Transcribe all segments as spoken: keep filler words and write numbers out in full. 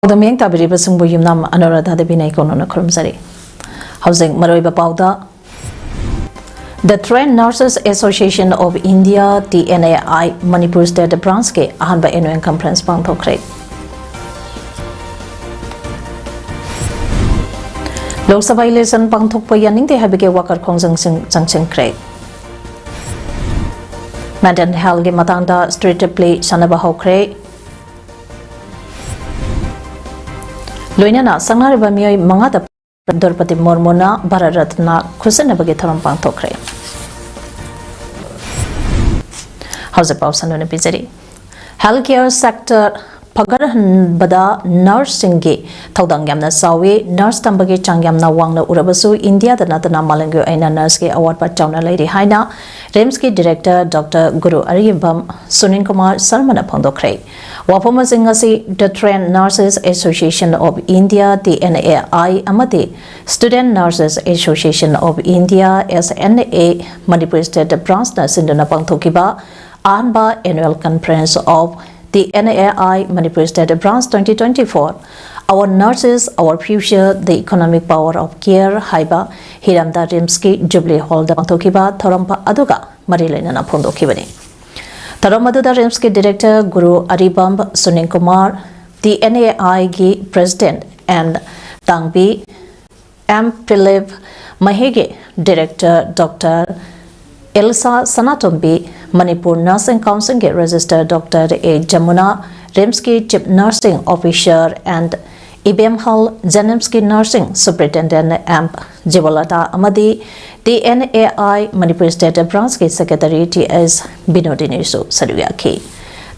ꯄꯥꯎꯗꯝ ꯃꯤꯠꯌꯦꯡ ꯇꯥꯕꯤꯔꯤꯕꯁꯤꯡꯕꯨ ꯌꯨꯝꯅꯥꯝ ꯑꯅꯨꯔꯥꯙꯥ ꯗꯦꯕꯤꯅ ꯏꯀꯣꯟꯅꯅ ꯈꯨꯔꯨꯝꯖꯔꯤ꯫ ꯍꯧꯖꯤꯛ ꯃꯔꯨꯑꯣꯏꯕ ꯄꯥꯎꯗ, The Trained Nurses Association of India, T N A I, Manipur State Branch ꯀꯤ ꯑꯍꯥꯟꯕ annual conference ꯄꯥꯡꯊꯣꯛꯈ꯭ꯔꯦ꯫ ꯂꯣꯛ ꯁꯚꯥ election ꯄꯥꯡꯊꯣꯛꯄ ꯌꯥꯅꯤꯡꯗꯦ ꯍꯥꯏꯕꯒꯤ ꯋꯥꯀꯠ ꯈꯣꯡꯖꯪꯁꯤꯡ ꯆꯪꯁꯤꯟꯈ꯭ꯔꯦ꯫ Mental health ꯀꯤ ꯃꯇꯥꯡꯗ street play ꯁꯥꯟꯅꯕ ꯍꯧꯈ꯭ꯔꯦ꯫ ꯂꯣꯏꯅꯅ ꯁꯛꯅꯥꯏꯔꯕ ꯃꯤꯑꯣꯏ ꯃꯉꯥꯗ ꯗ꯭ꯔꯧꯄꯗꯤ ꯃꯨꯔꯃꯨꯅ ꯚꯥꯔꯠ ꯔꯠꯅ ꯈꯨꯠꯁꯤꯟꯅꯕꯒꯤ ꯊꯧꯔꯝ ꯄꯥꯡꯊꯣꯛꯈ꯭ꯔꯦ꯫ ꯍꯧꯖꯤꯛ ꯄꯥꯎ ꯁꯟꯗꯣꯛꯅ ꯄꯤꯖꯔꯤ꯫ Health care sector ꯐꯒꯠꯍꯟꯕꯗ nurse ꯁꯤꯡꯒꯤ ꯊꯧꯗꯥꯡ ꯌꯥꯝꯅ ꯆꯥꯎꯏ꯫ Nurse ꯇꯝꯕꯒꯤ ꯆꯥꯡ ꯌꯥꯝꯅ ꯋꯥꯡꯅ ꯎꯔꯕꯁꯨ ꯏꯟꯗꯤꯌꯥꯗ ꯅꯠꯇꯅ ꯃꯥꯂꯦꯝꯒꯤ ꯑꯣꯏꯅ nurse ꯀꯤ ꯑꯋꯥꯠꯄ ꯆꯥꯎꯅ ꯂꯩꯔꯤ ꯍꯥꯏꯅ RIMS ꯀꯤ director Doctor ꯒꯨꯔꯨ ꯑꯔꯤꯕꯝ ꯁꯨꯅꯤꯜ ꯀꯨꯃꯥꯔ ꯁꯔꯃꯅ ꯐꯣꯡꯗꯣꯛꯈ꯭ꯔꯦ꯫ ꯋꯥꯐꯝ ꯑꯁꯤꯡ ꯑꯁꯤ The Trained Nurses Association of India, T N A I, ꯑꯃꯗꯤ Student Nurses Association of India, S N A, Manipur State Branch ꯅ ꯁꯤꯟꯗꯨꯅ ꯄꯥꯡꯊꯣꯛꯈꯤꯕ ꯑꯍꯥꯟꯕ annual conference of T N A I Manipur State Branch twenty twenty-four, Our Nurses, Our Future, The Economic Power of Care ꯍꯥꯏꯕ ꯍꯤꯔꯝꯗ RIMS ꯀꯤ Jubilee Hall ꯗ ꯄꯥꯡꯊꯣꯛꯈꯤꯕ ꯊꯧꯔꯝ ꯑꯗꯨꯒ ꯃꯔꯤ ꯂꯩꯅꯅ ꯐꯣꯡꯗꯣꯛꯈꯤꯕꯅꯤ꯫ ꯊꯧꯔꯝ ꯑꯗꯨꯗ RIMS ꯀꯤ director Guru Aribam Sunil Kumar, T N A I ꯒꯤ president N Tangbi, M Philip, ꯃꯍꯦꯒꯤ director Doctor Elsa Sanatombi, Manipur Nursing Council ꯒꯤ registrar Doctor A Jamuna, RIMS ꯀꯤ chief nursing officer and Ibemhal ꯖꯦꯅꯤꯝꯁꯀꯤ nursing superintendent M ꯖꯤꯕꯂꯇꯥ ꯑꯃꯗꯤ T N A I Manipur State Branch ꯀꯤ secretary T S ꯕꯤꯅꯣꯗꯤꯅꯤꯁꯨ ꯁꯔꯨꯛ ꯌꯥꯈꯤ꯫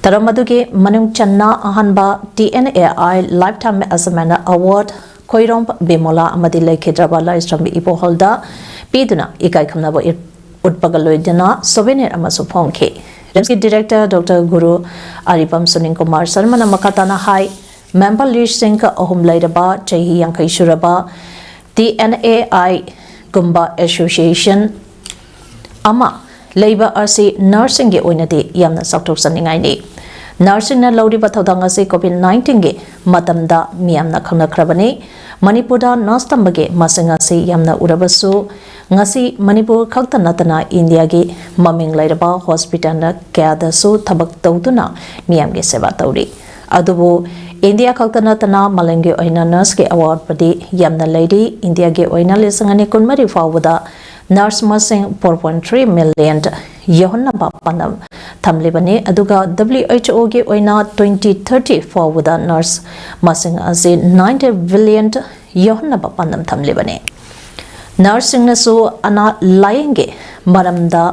ꯊꯧꯔꯝ ꯑꯗꯨꯒꯤ ꯃꯅꯨꯡ ꯆꯟꯅ ꯑꯍꯥꯟꯕ T N A I Lifetime Achievement Award Khoirom ꯕꯤꯃꯣꯂꯥ ꯑꯃꯗꯤ ꯂꯩꯈꯤꯗ꯭ꯔꯕ ꯂꯥꯏꯁ꯭ꯔꯝ ꯏꯕꯣꯍꯜꯗ ꯄꯤꯗꯨꯅ ꯏꯀꯥꯏ ꯈꯨꯝꯅꯕ ꯎꯠ-, ꯎꯠꯄꯒ ꯂꯣꯏꯅꯅ souvenir ꯑꯃꯁꯨ ꯐꯣꯡꯈꯤ꯫ RIMS ꯀꯤ director Doctor ꯒꯨꯔꯨ ꯑꯔꯤꯄꯝ ꯁꯨꯅꯤꯜ ꯀꯨꯃꯥꯔ ꯁꯔꯃꯅ ꯃꯈꯥ ꯇꯥꯅ ꯍꯥꯏ, member ꯂꯤꯁꯤꯡ ꯑꯍꯨꯝ ꯂꯩꯔꯕ, ꯆꯍꯤ ꯌꯥꯡꯈꯩ ꯁꯨꯔꯕ T N A I ꯒꯨꯝꯕ association ꯑꯃ ꯂꯩꯕ ꯑꯁꯤ nurse ꯁꯤꯡꯒꯤ ꯑꯣꯏꯅꯗꯤ ꯌꯥꯝꯅ ꯆꯥꯎꯊꯣꯛꯆꯅꯤꯡꯉꯥꯏꯅꯤ꯫ Nurse ꯁꯤꯡꯅ ꯂꯧꯔꯤꯕ ꯊꯧꯗꯥꯡ ꯑꯁꯤ COVID nineteen ꯒꯤ ꯃꯇꯝꯗ ꯃꯤꯌꯥꯝꯅ ꯈꯪꯅꯈ꯭ꯔꯕꯅꯤ꯫ ꯃꯅꯤꯄꯨꯔꯗ nurse ꯇꯝꯕꯒꯤ ꯃꯁꯤꯡ ꯑꯁꯤ ꯌꯥꯝꯅ ꯎꯔꯕꯁꯨ, ꯉꯁꯤ ꯃꯅꯤꯄꯨꯔ ꯈꯛꯇ ꯅꯠꯇꯅ ꯏꯟꯗꯤꯌꯥꯒꯤ ꯃꯃꯤꯡ ꯂꯩꯔꯕ hospital ꯀꯌꯥꯗꯁꯨ ꯊꯕꯛ ꯇꯧꯗꯨꯅ ꯃꯤꯌꯥꯝꯒꯤ ꯁꯦꯕꯥ ꯇꯧꯔꯤ꯫ ꯑꯗꯨꯕꯨ ꯏꯟꯗꯤꯌꯥ ꯈꯛꯇ ꯅꯠꯇꯅ ꯃꯥꯂꯦꯝꯒꯤ ꯑꯣꯏꯅ nurse ꯀꯤ ꯑꯋꯥꯠꯄꯗꯤ ꯌꯥꯝꯅ ꯂꯩꯔꯤ꯫ ꯏꯟꯗꯤꯌꯥꯒꯤ ꯑꯣꯏꯅ ꯂꯤꯁꯤꯡ ꯑꯅꯤ ꯀꯨꯟꯃꯔꯤ ꯐꯥꯎꯕꯗ nurse ꯃꯁꯤꯡ four point three million ꯌꯧꯍꯟꯅꯕ ꯄꯥꯟꯗꯝ ꯊꯝꯂꯤꯕꯅꯤ꯫ ꯑꯗꯨꯒ WHO ꯒꯤ ꯑꯣꯏꯅ twenty thirty ꯐꯥꯎꯕꯗ nurse ꯃꯁꯤꯡ ꯑꯁꯤ ninety billion ꯌꯧꯍꯟꯅꯕ ꯄꯥꯟꯗꯝ ꯊꯝꯂꯤꯕꯅꯤ꯫ Nurse ꯁꯤꯡꯅꯁꯨ ꯑꯅꯥ ꯂꯥꯌꯦꯡꯒꯤ ꯃꯔꯝꯗ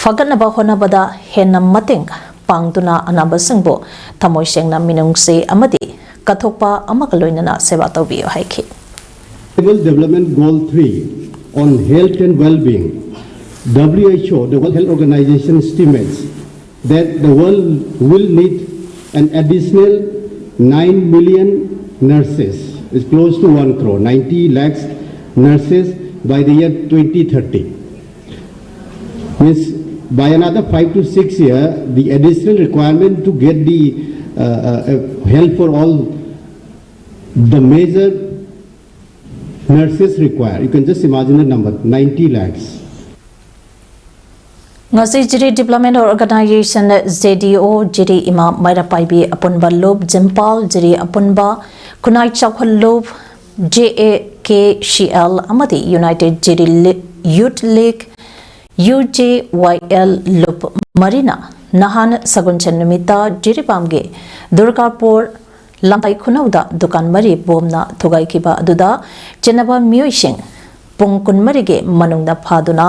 ꯐꯒꯠꯅꯕ ꯍꯣꯠꯅꯕꯗ ꯍꯦꯟꯅ ꯃꯇꯦꯡ ꯄꯥꯡꯗꯨꯅ ꯑꯅꯥꯕꯁꯤꯡꯕꯨ ꯊꯃꯣꯏ ꯁꯦꯡꯅ ꯃꯤꯅꯨꯡꯁꯤ ꯑꯃꯗꯤ ꯀꯠꯊꯣꯛꯄ ꯑꯃꯒ ꯂꯣꯏꯅꯅ ꯁꯦꯕꯥ ꯇꯧꯕꯤꯌꯨ ꯍꯥꯏꯈꯤ꯫ Sustainable Development Goal three on health and well-being, W H O, the World Health Organization estimates that the world will need an additional nine million nurses, is close to one crore, ninety lakhs nurses by the year twenty thirty. Means by another five to six year, the additional requirement to get the uh, uh, uh, health for all the major nurses require. You can just imagine the number, ninety lakhs. ꯉꯁꯤ ꯖꯤꯔꯤ Development Organization, JDO, ꯖꯤꯔꯤ ꯏꯃꯥ ꯃꯩꯔꯥ ꯄꯥꯏꯕꯤ ꯑꯄꯨꯟꯕ ꯂꯨꯞ, ꯖꯤꯝꯄꯥꯜ ꯖꯤꯔꯤ ꯑꯄꯨꯟꯕ, ꯈꯨꯟꯅꯥꯏ ꯆꯥꯎꯈꯠ ꯂꯨꯞ, JAKCL ꯑꯃꯗꯤ United ꯖꯤꯔꯤ ꯂꯤ-, Youth League, UJYL ꯂꯨꯞ ꯃꯔꯤꯅ ꯅꯍꯥꯟ ꯁꯒꯣꯜꯁꯦꯟ ꯅꯨꯃꯤꯠꯇ ꯖꯤꯔꯤꯕꯥꯝꯒꯤ ꯗꯨꯔꯒꯥꯄꯨꯔ ꯂꯝꯇꯥꯏ ꯈꯨꯅꯧꯗ ꯗꯨꯀꯥꯟ ꯃꯔꯤ ꯕꯣꯝꯅ ꯊꯨꯒꯥꯏꯈꯤꯕ ꯑꯗꯨꯗ ꯆꯦꯟꯅꯕ ꯃꯤꯑꯣꯏꯁꯤꯡ ꯄꯨꯡ ꯀꯨꯟꯃꯔꯤꯒꯤ ꯃꯅꯨꯡꯗ ꯐꯥꯗꯨꯅ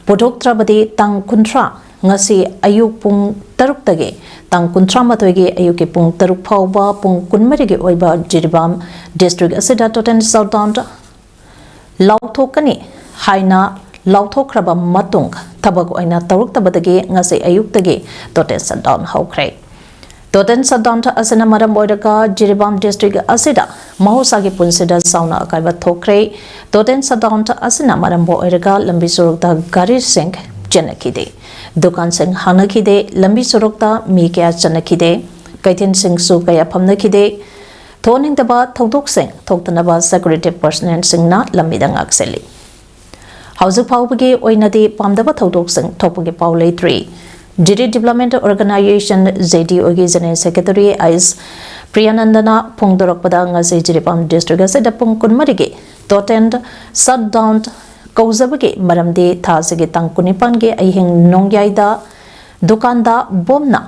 ꯄꯨꯊꯣꯛꯇ꯭ꯔꯕꯗꯤ ꯇꯥꯡ ꯀꯨꯟꯊ꯭ꯔꯥ, ꯉꯁꯤ ꯑꯌꯨꯛ ꯄꯨꯡ ꯇꯔꯨꯛꯇꯒꯤ ꯇꯥꯡ ꯀꯨꯟꯊ꯭ꯔꯥꯃꯥꯊꯣꯏꯒꯤ ꯑꯌꯨꯛꯀꯤ ꯄꯨꯡ ꯇꯔꯨꯛ ꯐꯥꯎꯕ ꯄꯨꯡ ꯀꯨꯟꯃꯔꯤꯒꯤ ꯑꯣꯏꯕ ꯖꯤꯔꯤꯕꯥꯝ district ꯑꯁꯤꯗ total shutdown ꯂꯥꯎꯊꯣꯛꯀꯅꯤ ꯍꯥꯏꯅ ꯂꯥꯎꯊꯣꯛꯈ꯭ꯔꯕ ꯃꯇꯨꯡ, ꯊꯕꯛ ꯑꯣꯏꯅ ꯇꯧꯔꯛꯇꯕꯗꯒꯤ ꯉꯁꯤ ꯑꯌꯨꯛꯇꯒꯤ total shutdown ꯍꯧꯈ꯭ꯔꯦ꯫ Total shutdown ꯑꯁꯤꯅ ꯃꯔꯝ ꯑꯣꯏꯔꯒ ꯖꯤꯔꯤꯕꯥꯝ district ꯑꯁꯤꯗ ꯃꯍꯧꯁꯥꯒꯤ ꯄꯨꯟꯁꯤꯗ ꯆꯥꯎꯅ ꯑꯀꯥꯏꯕ ꯊꯣꯛꯈ꯭ꯔꯦ꯫ Total shutdown ꯑꯁꯤꯅ ꯃꯔꯝ ꯑꯣꯏꯔꯒ ꯂꯝꯕꯤ ꯁꯣꯔꯣꯛꯇ ꯒꯥꯔꯤꯁꯤꯡ ꯆꯦꯟꯅꯈꯤꯗꯦ꯫ ꯗꯨꯀꯥꯟꯁꯤꯡ ꯍꯥꯡꯅꯈꯤꯗꯦ꯫ ꯂꯝꯕꯤ ꯁꯣꯔꯣꯛꯇ ꯃꯤ ꯀꯌꯥ ꯆꯠꯅꯈꯤꯗꯦ꯫ ꯀꯩꯊꯦꯜꯁꯤꯡꯁꯨ ꯀꯌꯥ ꯐꯝꯅꯈꯤꯗꯦ꯫ ꯊꯣꯛꯍꯟꯅꯤꯡꯗꯕ ꯊꯧꯗꯣꯛꯁꯤꯡ ꯊꯣꯛꯇꯅꯕ security personnelꯁꯤꯡꯅ ꯂꯝꯕꯤꯗ ꯉꯥꯛꯁꯦꯜꯂꯤ꯫ ꯍꯧꯖꯤꯛ ꯐꯥꯎꯕꯒꯤ ꯑꯣꯏꯅꯗꯤ ꯄꯥꯝꯗꯕ ꯊꯧꯗꯣꯛꯁꯤꯡ ꯊꯣꯛꯄꯒꯤ ꯄꯥꯎ ꯂꯩꯇ꯭ꯔꯤ꯫ ꯖꯤꯔꯤ Development Organisation, JDOꯒꯤ General Secretary ꯑꯥꯏ ꯑꯦꯁ ꯄ꯭ꯔꯤꯌꯥꯅꯟꯗꯅ ꯐꯣꯡꯗꯣꯔꯛꯄꯗ, ꯉꯁꯤ ꯖꯤꯔꯤꯕꯥꯝ district ꯑꯁꯤꯗ ꯄꯨꯡ ꯀꯨꯟꯃꯔꯤꯒꯤ total shutdown ꯀꯧꯖꯕꯒꯤ ꯃꯔꯝꯗꯤ ꯊꯥ ꯑꯁꯤꯒꯤ ꯇꯥꯡ ꯀꯨꯟꯅꯤꯄꯥꯟꯒꯤ ꯑꯍꯤꯡ ꯅꯣꯡꯌꯥꯏꯗ ꯗꯨꯀꯥꯟꯗ ꯕꯣꯝꯅ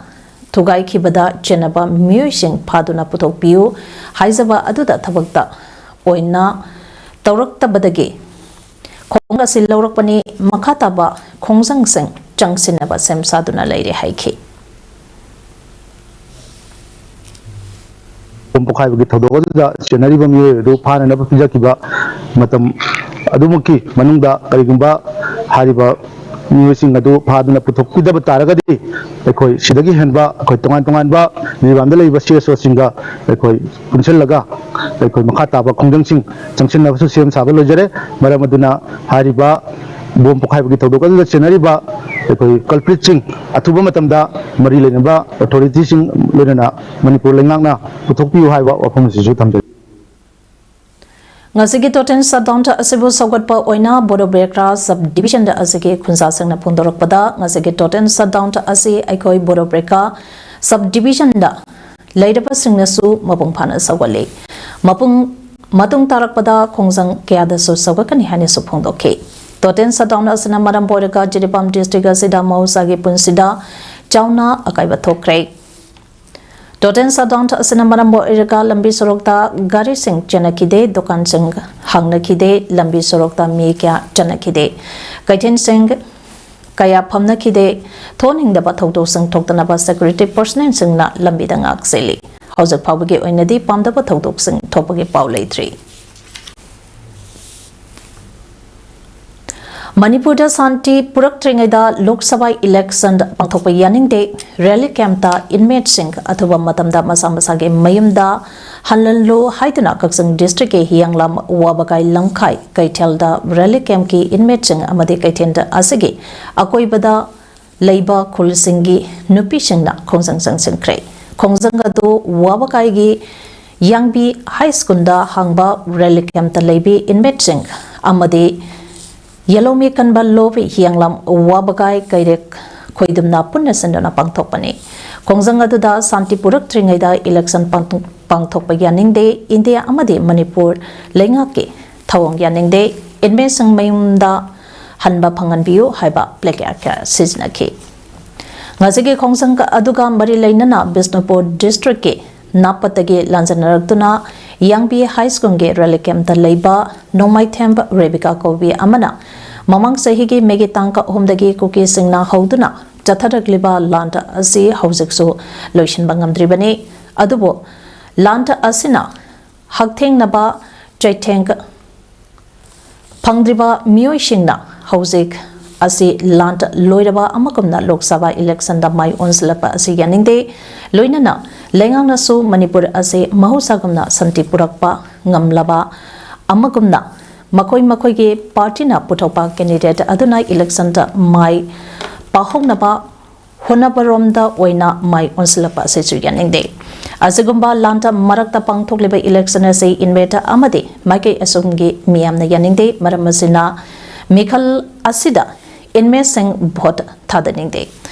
ꯊꯨꯒꯥꯏꯈꯤꯕꯗ ꯆꯦꯟꯅꯕ ꯃꯤꯑꯣꯏꯁꯤꯡ ꯐꯥꯗꯨꯅ ꯄꯨꯊꯣꯛꯄꯤꯌꯨ ꯍꯥꯏꯖꯕ ꯑꯗꯨꯗ ꯊꯕꯛꯇ ꯑꯣꯏꯅ ꯇꯧꯔꯛꯇꯕꯗꯒꯤ ꯈꯣꯡ ꯑꯁꯤ ꯂꯧꯔꯛꯄꯅꯤ, ꯃꯈꯥ ꯇꯥꯕ ꯈꯣꯡꯖꯪꯁꯤꯡ ꯆꯪꯁꯤꯟꯅꯕ ꯁꯦꯝ ꯁꯥꯗꯨꯅ ꯂꯩꯔꯦ ꯍꯥꯏꯈꯤ꯫ ꯕꯣꯝ ꯄꯣꯈꯥꯏꯕꯒꯤ ꯊꯧꯗꯣꯛ ꯑꯗꯨꯗ ꯆꯦꯟꯅꯔꯤꯕ ꯃꯤꯑꯣꯏ ꯑꯗꯨ ꯐꯥꯅꯅꯕ ꯄꯤꯖꯈꯤꯕ ꯃꯇꯝ ꯑꯗꯨꯃꯛꯀꯤ ꯃꯅꯨꯡꯗ ꯀꯔꯤꯒꯨꯝꯕ ꯍꯥꯏꯔꯤꯕ ꯃꯤꯑꯣꯏꯁꯤꯡ ꯑꯗꯨ ꯐꯥꯗꯨꯅ ꯄꯨꯊꯣꯛꯄꯤꯗꯕ ꯇꯥꯔꯒꯗꯤ, ꯑꯩꯈꯣꯏ ꯁꯤꯗꯒꯤ ꯍꯦꯟꯕ, ꯑꯩꯈꯣꯏ ꯇꯣꯉꯥꯟ ꯇꯣꯉꯥꯟꯕ ꯖꯤꯔꯤꯕꯥꯝꯗ ꯂꯩꯔꯤꯕ ꯁꯤ ꯑꯦꯁ ꯑꯣꯁꯤꯡꯒ ꯑꯩꯈꯣꯏ ꯄꯨꯟꯁꯤꯜꯂꯒ ꯑꯩꯈꯣꯏ ꯃꯈꯥ ꯇꯥꯕ ꯈꯣꯡꯖꯪꯁꯤꯡ ꯆꯪꯁꯤꯟꯅꯕꯁꯨ ꯁꯦꯝ ꯁꯥꯕ ꯂꯣꯏꯖꯔꯦ꯫ ꯃꯔꯝ ꯑꯗꯨꯅ ꯍꯥꯏꯔꯤꯕ ꯕꯣꯝ ꯄꯣꯈꯥꯏꯕꯒꯤ ꯊꯧꯗꯣꯛ ꯑꯗꯨꯗ ꯆꯦꯟꯅꯔꯤꯕ ꯑꯩꯈꯣꯏ culpritꯁꯤꯡ ꯑꯊꯨꯕ ꯃꯇꯝꯗ ꯃꯔꯤ ꯂꯩꯅꯕ authorityꯁꯤꯡ ꯂꯣꯏꯅꯅ ꯃꯅꯤꯄꯨꯔ ꯂꯩꯉꯥꯛꯅ ꯄꯨꯊꯣꯛꯄꯤꯌꯨ ꯍꯥꯏꯕ ꯋꯥꯐꯝ ꯑꯁꯤꯁꯨ ꯊꯝꯖꯒꯦ꯫ ꯉꯁꯤꯒꯤ total shutdown ꯑꯁꯤꯕꯨ ꯁꯧꯒꯠꯄ ꯑꯣꯏꯅ ꯕꯣꯔꯣꯕꯦꯀ꯭ꯔꯥ sub division ꯑꯁꯤꯒꯤ ꯈꯨꯟꯖꯥꯁꯤꯡꯅ ꯐꯣꯡꯗꯣꯔꯛꯄꯗ, ꯉꯁꯤꯒꯤ total shutdown ꯑꯁꯤ ꯑꯩꯈꯣꯏ ꯕꯣꯔꯣꯕꯦꯀ꯭ꯔꯥ sub divisionꯗ ꯂꯩꯔꯕꯁꯤꯡꯅꯁꯨ ꯃꯄꯨꯡ ꯐꯥꯅ ꯁꯧꯒꯠꯂꯤ꯫ ꯃꯄꯨꯡ, ꯃꯇꯨꯡ ꯇꯥꯔꯛꯄꯗ ꯈꯣꯡꯖꯪ ꯀꯌꯥꯗꯁꯨ ꯁꯧꯒꯠꯀꯅꯤ ꯍꯥꯏꯅꯁꯨ ꯐꯣꯡꯗꯣꯛꯈꯤ꯫ Total shutdown ꯑꯁꯤꯅ ꯃꯔꯝ ꯑꯣꯏꯔꯒ ꯖꯤꯔꯤꯕꯥꯝ district ꯑꯁꯤꯗ ꯃꯍꯧꯁꯥꯒꯤ ꯄꯨꯟꯁꯤꯗ ꯆꯥꯎꯅ ꯑꯀꯥꯏꯕ ꯊꯣꯛꯈ꯭ꯔꯦ꯫ Total shutdown ꯑꯁꯤꯅ ꯃꯔꯝ ꯑꯣꯏꯔꯒ ꯂꯝꯕꯤ ꯁꯣꯔꯣꯛꯇ ꯒꯥꯔꯤꯁꯤꯡ ꯆꯦꯟꯅꯈꯤꯗꯦ, ꯗꯨꯀꯥꯟꯁꯤꯡ ꯍꯥꯡꯅꯈꯤꯗꯦ, ꯂꯝꯕꯤ ꯁꯣꯔꯣꯛꯇ ꯃꯤ ꯀꯌꯥ ꯆꯠꯅꯈꯤꯗꯦ, ꯀꯩꯊꯦꯜꯁꯤꯡ ꯀꯌꯥ ꯐꯝꯅꯈꯤꯗꯦ꯫ ꯊꯣꯛꯍꯟꯅꯤꯡꯗꯕ ꯊꯧꯗꯣꯛꯁꯤꯡ ꯊꯣꯛꯇꯅꯕ security personnelꯁꯤꯡꯅ ꯂꯝꯕꯤꯗ ꯉꯥꯛ ꯁꯦꯜꯂꯤ꯫ ꯍꯧꯖꯤꯛ ꯐꯥꯎꯕꯒꯤ ꯑꯣꯏꯅꯗꯤ ꯄꯥꯝꯗꯕ ꯊꯧꯗꯣꯛꯁꯤꯡ ꯊꯣꯛꯄꯒꯤ ꯄꯥꯎ ꯂꯩꯇ꯭ꯔꯤ꯫ ꯃꯅꯤꯄꯨꯔꯗ ꯁꯥꯟꯇꯤ ꯄꯨꯔꯛꯇ꯭ꯔꯤꯉꯩꯗ ꯂꯣꯛ ꯁꯚꯥ ꯏꯂꯦꯛꯁꯟ ꯄꯥꯡꯊꯣꯛꯄ ꯌꯥꯅꯤꯡꯗꯦ, ꯔꯦꯂꯤ ꯀꯦꯝꯞꯇ ꯏꯟꯃꯦꯠꯁꯤꯡ ꯑꯊꯨꯕ ꯃꯇꯝꯗ ꯃꯁꯥ ꯃꯁꯥꯒꯤ ꯃꯌꯨꯝꯗ ꯍꯜꯍꯜꯂꯨ ꯍꯥꯏꯗꯨꯅ ꯀꯛꯆꯤꯡ ꯗꯤꯁꯇ꯭ꯔꯤꯛꯀꯤ ꯍꯤꯌꯥꯡꯂꯝ ꯋꯥꯕꯒꯥꯏ ꯂꯝꯈꯥꯏ ꯀꯩꯊꯦꯜꯗ ꯔꯦꯂꯤ ꯀꯦꯝꯞꯀꯤ ꯏꯟꯃꯦꯠꯁꯤꯡ ꯑꯃꯗꯤ ꯀꯩꯊꯦꯜ ꯑꯁꯤꯒꯤ ꯑꯀꯣꯏꯕꯗ ꯂꯩꯕ ꯈꯨꯜꯁꯤꯡꯒꯤ ꯅꯨꯄꯤꯁꯤꯡꯅ ꯈꯣꯡꯖꯪ ꯆꯪꯁꯤꯟꯈ꯭ꯔꯦ꯫ ꯈꯣꯡꯖꯪ ꯑꯗꯨ ꯋꯥꯕꯒꯥꯏꯒꯤ ꯌꯥꯡꯕꯤ ꯍꯥꯏ ꯁ꯭ꯀꯨꯜꯗ ꯍꯥꯡꯕ ꯔꯦꯂꯤ ꯀꯦꯝꯞꯇ ꯂꯩꯕꯤ ꯏꯟꯃꯦꯠꯁꯤꯡ ꯑꯃꯗꯤ ꯌꯦꯂꯧꯃꯤ ꯀꯟꯕ ꯂꯣꯕꯤ ꯍꯤꯌꯥꯡꯂꯝ ꯋꯥꯕꯒꯥꯏ ꯀꯩꯔꯦꯛ ꯈꯣꯏꯗꯨꯝꯅ ꯄꯨꯟꯅ ꯁꯤꯟꯗꯨꯅ ꯄꯥꯡꯊꯣꯛꯄꯅꯤ꯫ ꯈꯣꯡꯖꯪ ꯑꯗꯨꯗ ꯁꯥꯟꯇꯤ ꯄꯨꯔꯛꯇ꯭ꯔꯤꯉꯩꯗ ꯏꯂꯦꯛꯁꯟ ꯄꯥꯡꯊꯣꯛ-, ꯄꯥꯡꯊꯣꯛꯄ ꯌꯥꯅꯤꯡꯗꯦ, ꯏꯟꯗꯤꯌꯥ ꯑꯃꯗꯤ ꯃꯅꯤꯄꯨꯔ ꯂꯩꯉꯥꯛꯀꯤ ꯊꯧꯑꯣꯡ ꯌꯥꯅꯤꯡꯗꯦ, ꯏꯟꯃꯦꯠꯁꯤꯡ ꯃꯌꯨꯝꯗ ꯍꯟꯕ ꯐꯪꯍꯟꯕꯤꯌꯨ ꯍꯥꯏꯕ ꯄ꯭ꯂꯦꯀꯥꯔꯗ ꯀꯌꯥ ꯁꯤꯖꯤꯟꯅꯈꯤ꯫ ꯉꯁꯤꯒꯤ ꯈꯣꯡꯖꯪ ꯑꯗꯨꯒ ꯃꯔꯤ ꯂꯩꯅꯅ ꯕꯤꯁꯅꯨꯄꯨꯔ ꯗꯤꯁꯇ꯭ꯔꯤꯛꯀꯤ ꯅꯥꯄꯠꯇꯒꯤ ꯂꯥꯟꯖꯟꯅꯔꯛꯇꯨꯅ ꯌꯥꯡꯕꯤ ꯍꯥꯏ ꯁ꯭ꯀꯨꯜꯒꯤ ꯔꯦꯂꯤ ꯀꯦꯝꯞꯇ ꯂꯩꯕ ꯅꯣꯡꯃꯥꯏꯊꯦꯝ ꯔꯦꯕꯤꯀꯥ ꯀꯧꯕꯤ ꯑꯃꯅ ꯃꯃꯥꯡ ꯆꯍꯤꯒꯤ ꯃꯦꯒꯤ ꯇꯥꯡ ꯑꯍꯨꯝꯗꯒꯤ ꯀꯨꯀꯤꯁꯤꯡꯅ ꯍꯧꯗꯨꯅ ꯆꯠꯊꯔꯛꯂꯤꯕ ꯂꯥꯟ ꯑꯁꯤ ꯍꯧꯖꯤꯛꯁꯨ ꯂꯣꯏꯁꯤꯟꯕ ꯉꯝꯗ꯭ꯔꯤꯕꯅꯤ꯫ ꯑꯗꯨꯕꯨ ꯂꯥꯟ ꯑꯁꯤꯅ ꯍꯛꯊꯦꯡꯅꯕ ꯆꯩꯊꯦꯡ ꯐꯪꯗ꯭ꯔꯤꯕ ꯃꯤꯑꯣꯏꯁꯤꯡꯅ ꯍꯧꯖꯤꯛ ꯑꯁꯤ ꯂꯥꯟ ꯂꯣꯏꯔꯕ ꯑꯃꯒꯨꯝꯅ ꯂꯣꯛ ꯁꯚꯥ ꯏꯂꯦꯛꯁꯟꯗ ꯃꯥꯏ ꯑꯣꯟꯁꯤꯜꯂꯛꯄ ꯑꯁꯤ ꯌꯥꯅꯤꯡꯗꯦ꯫ ꯂꯣꯏꯅꯅ ꯂꯩꯉꯥꯛꯅꯁꯨ ꯃꯅꯤꯄꯨꯔ ꯑꯁꯤ ꯃꯍꯧꯁꯥꯒꯨꯝꯅ ꯁꯥꯟꯇꯤ ꯄꯨꯔꯛꯄ ꯉꯝꯂꯕ ꯑꯃꯒꯨꯝꯅ ꯃꯈꯣꯏ ꯃꯈꯣꯏꯒꯤ ꯄꯥꯔꯇꯤꯅ ꯄꯨꯊꯣꯛꯄ ꯀꯦꯟꯗꯤꯗꯦꯠ ꯑꯗꯨꯅ ꯏꯂꯦꯛꯁꯟꯗ ꯃꯥꯏ ꯄꯥꯛꯍꯧꯅꯕ ꯍꯣꯠꯅꯕꯔꯣꯝꯗ ꯑꯣꯏꯅ ꯃꯥꯏ ꯑꯣꯟꯁꯤꯜꯂꯛꯄ ꯑꯁꯤꯁꯨ ꯌꯥꯅꯤꯡꯗꯦ꯫ ꯑꯁꯤꯒꯨꯝꯕ ꯂꯥꯟꯗ ꯃꯔꯛꯇ ꯄꯥꯡꯊꯣꯛꯂꯤꯕ ꯏꯂꯦꯛꯁꯟ ꯑꯁꯤ ꯏꯟꯃꯦꯠ ꯑꯃꯗꯤ ꯃꯥꯏꯀꯩ ꯑꯁꯨꯝꯒꯤ ꯃꯤꯌꯥꯝꯅ ꯌꯥꯅꯤꯡꯗꯦ꯫ ꯃꯔꯝ ꯑꯁꯤꯅ ꯃꯤꯈꯜ ꯑꯁꯤꯗ ꯏꯟꯃꯦꯠꯁꯤꯡ ꯚꯣꯠ ꯊꯥꯗꯅꯤꯡꯗꯦ꯫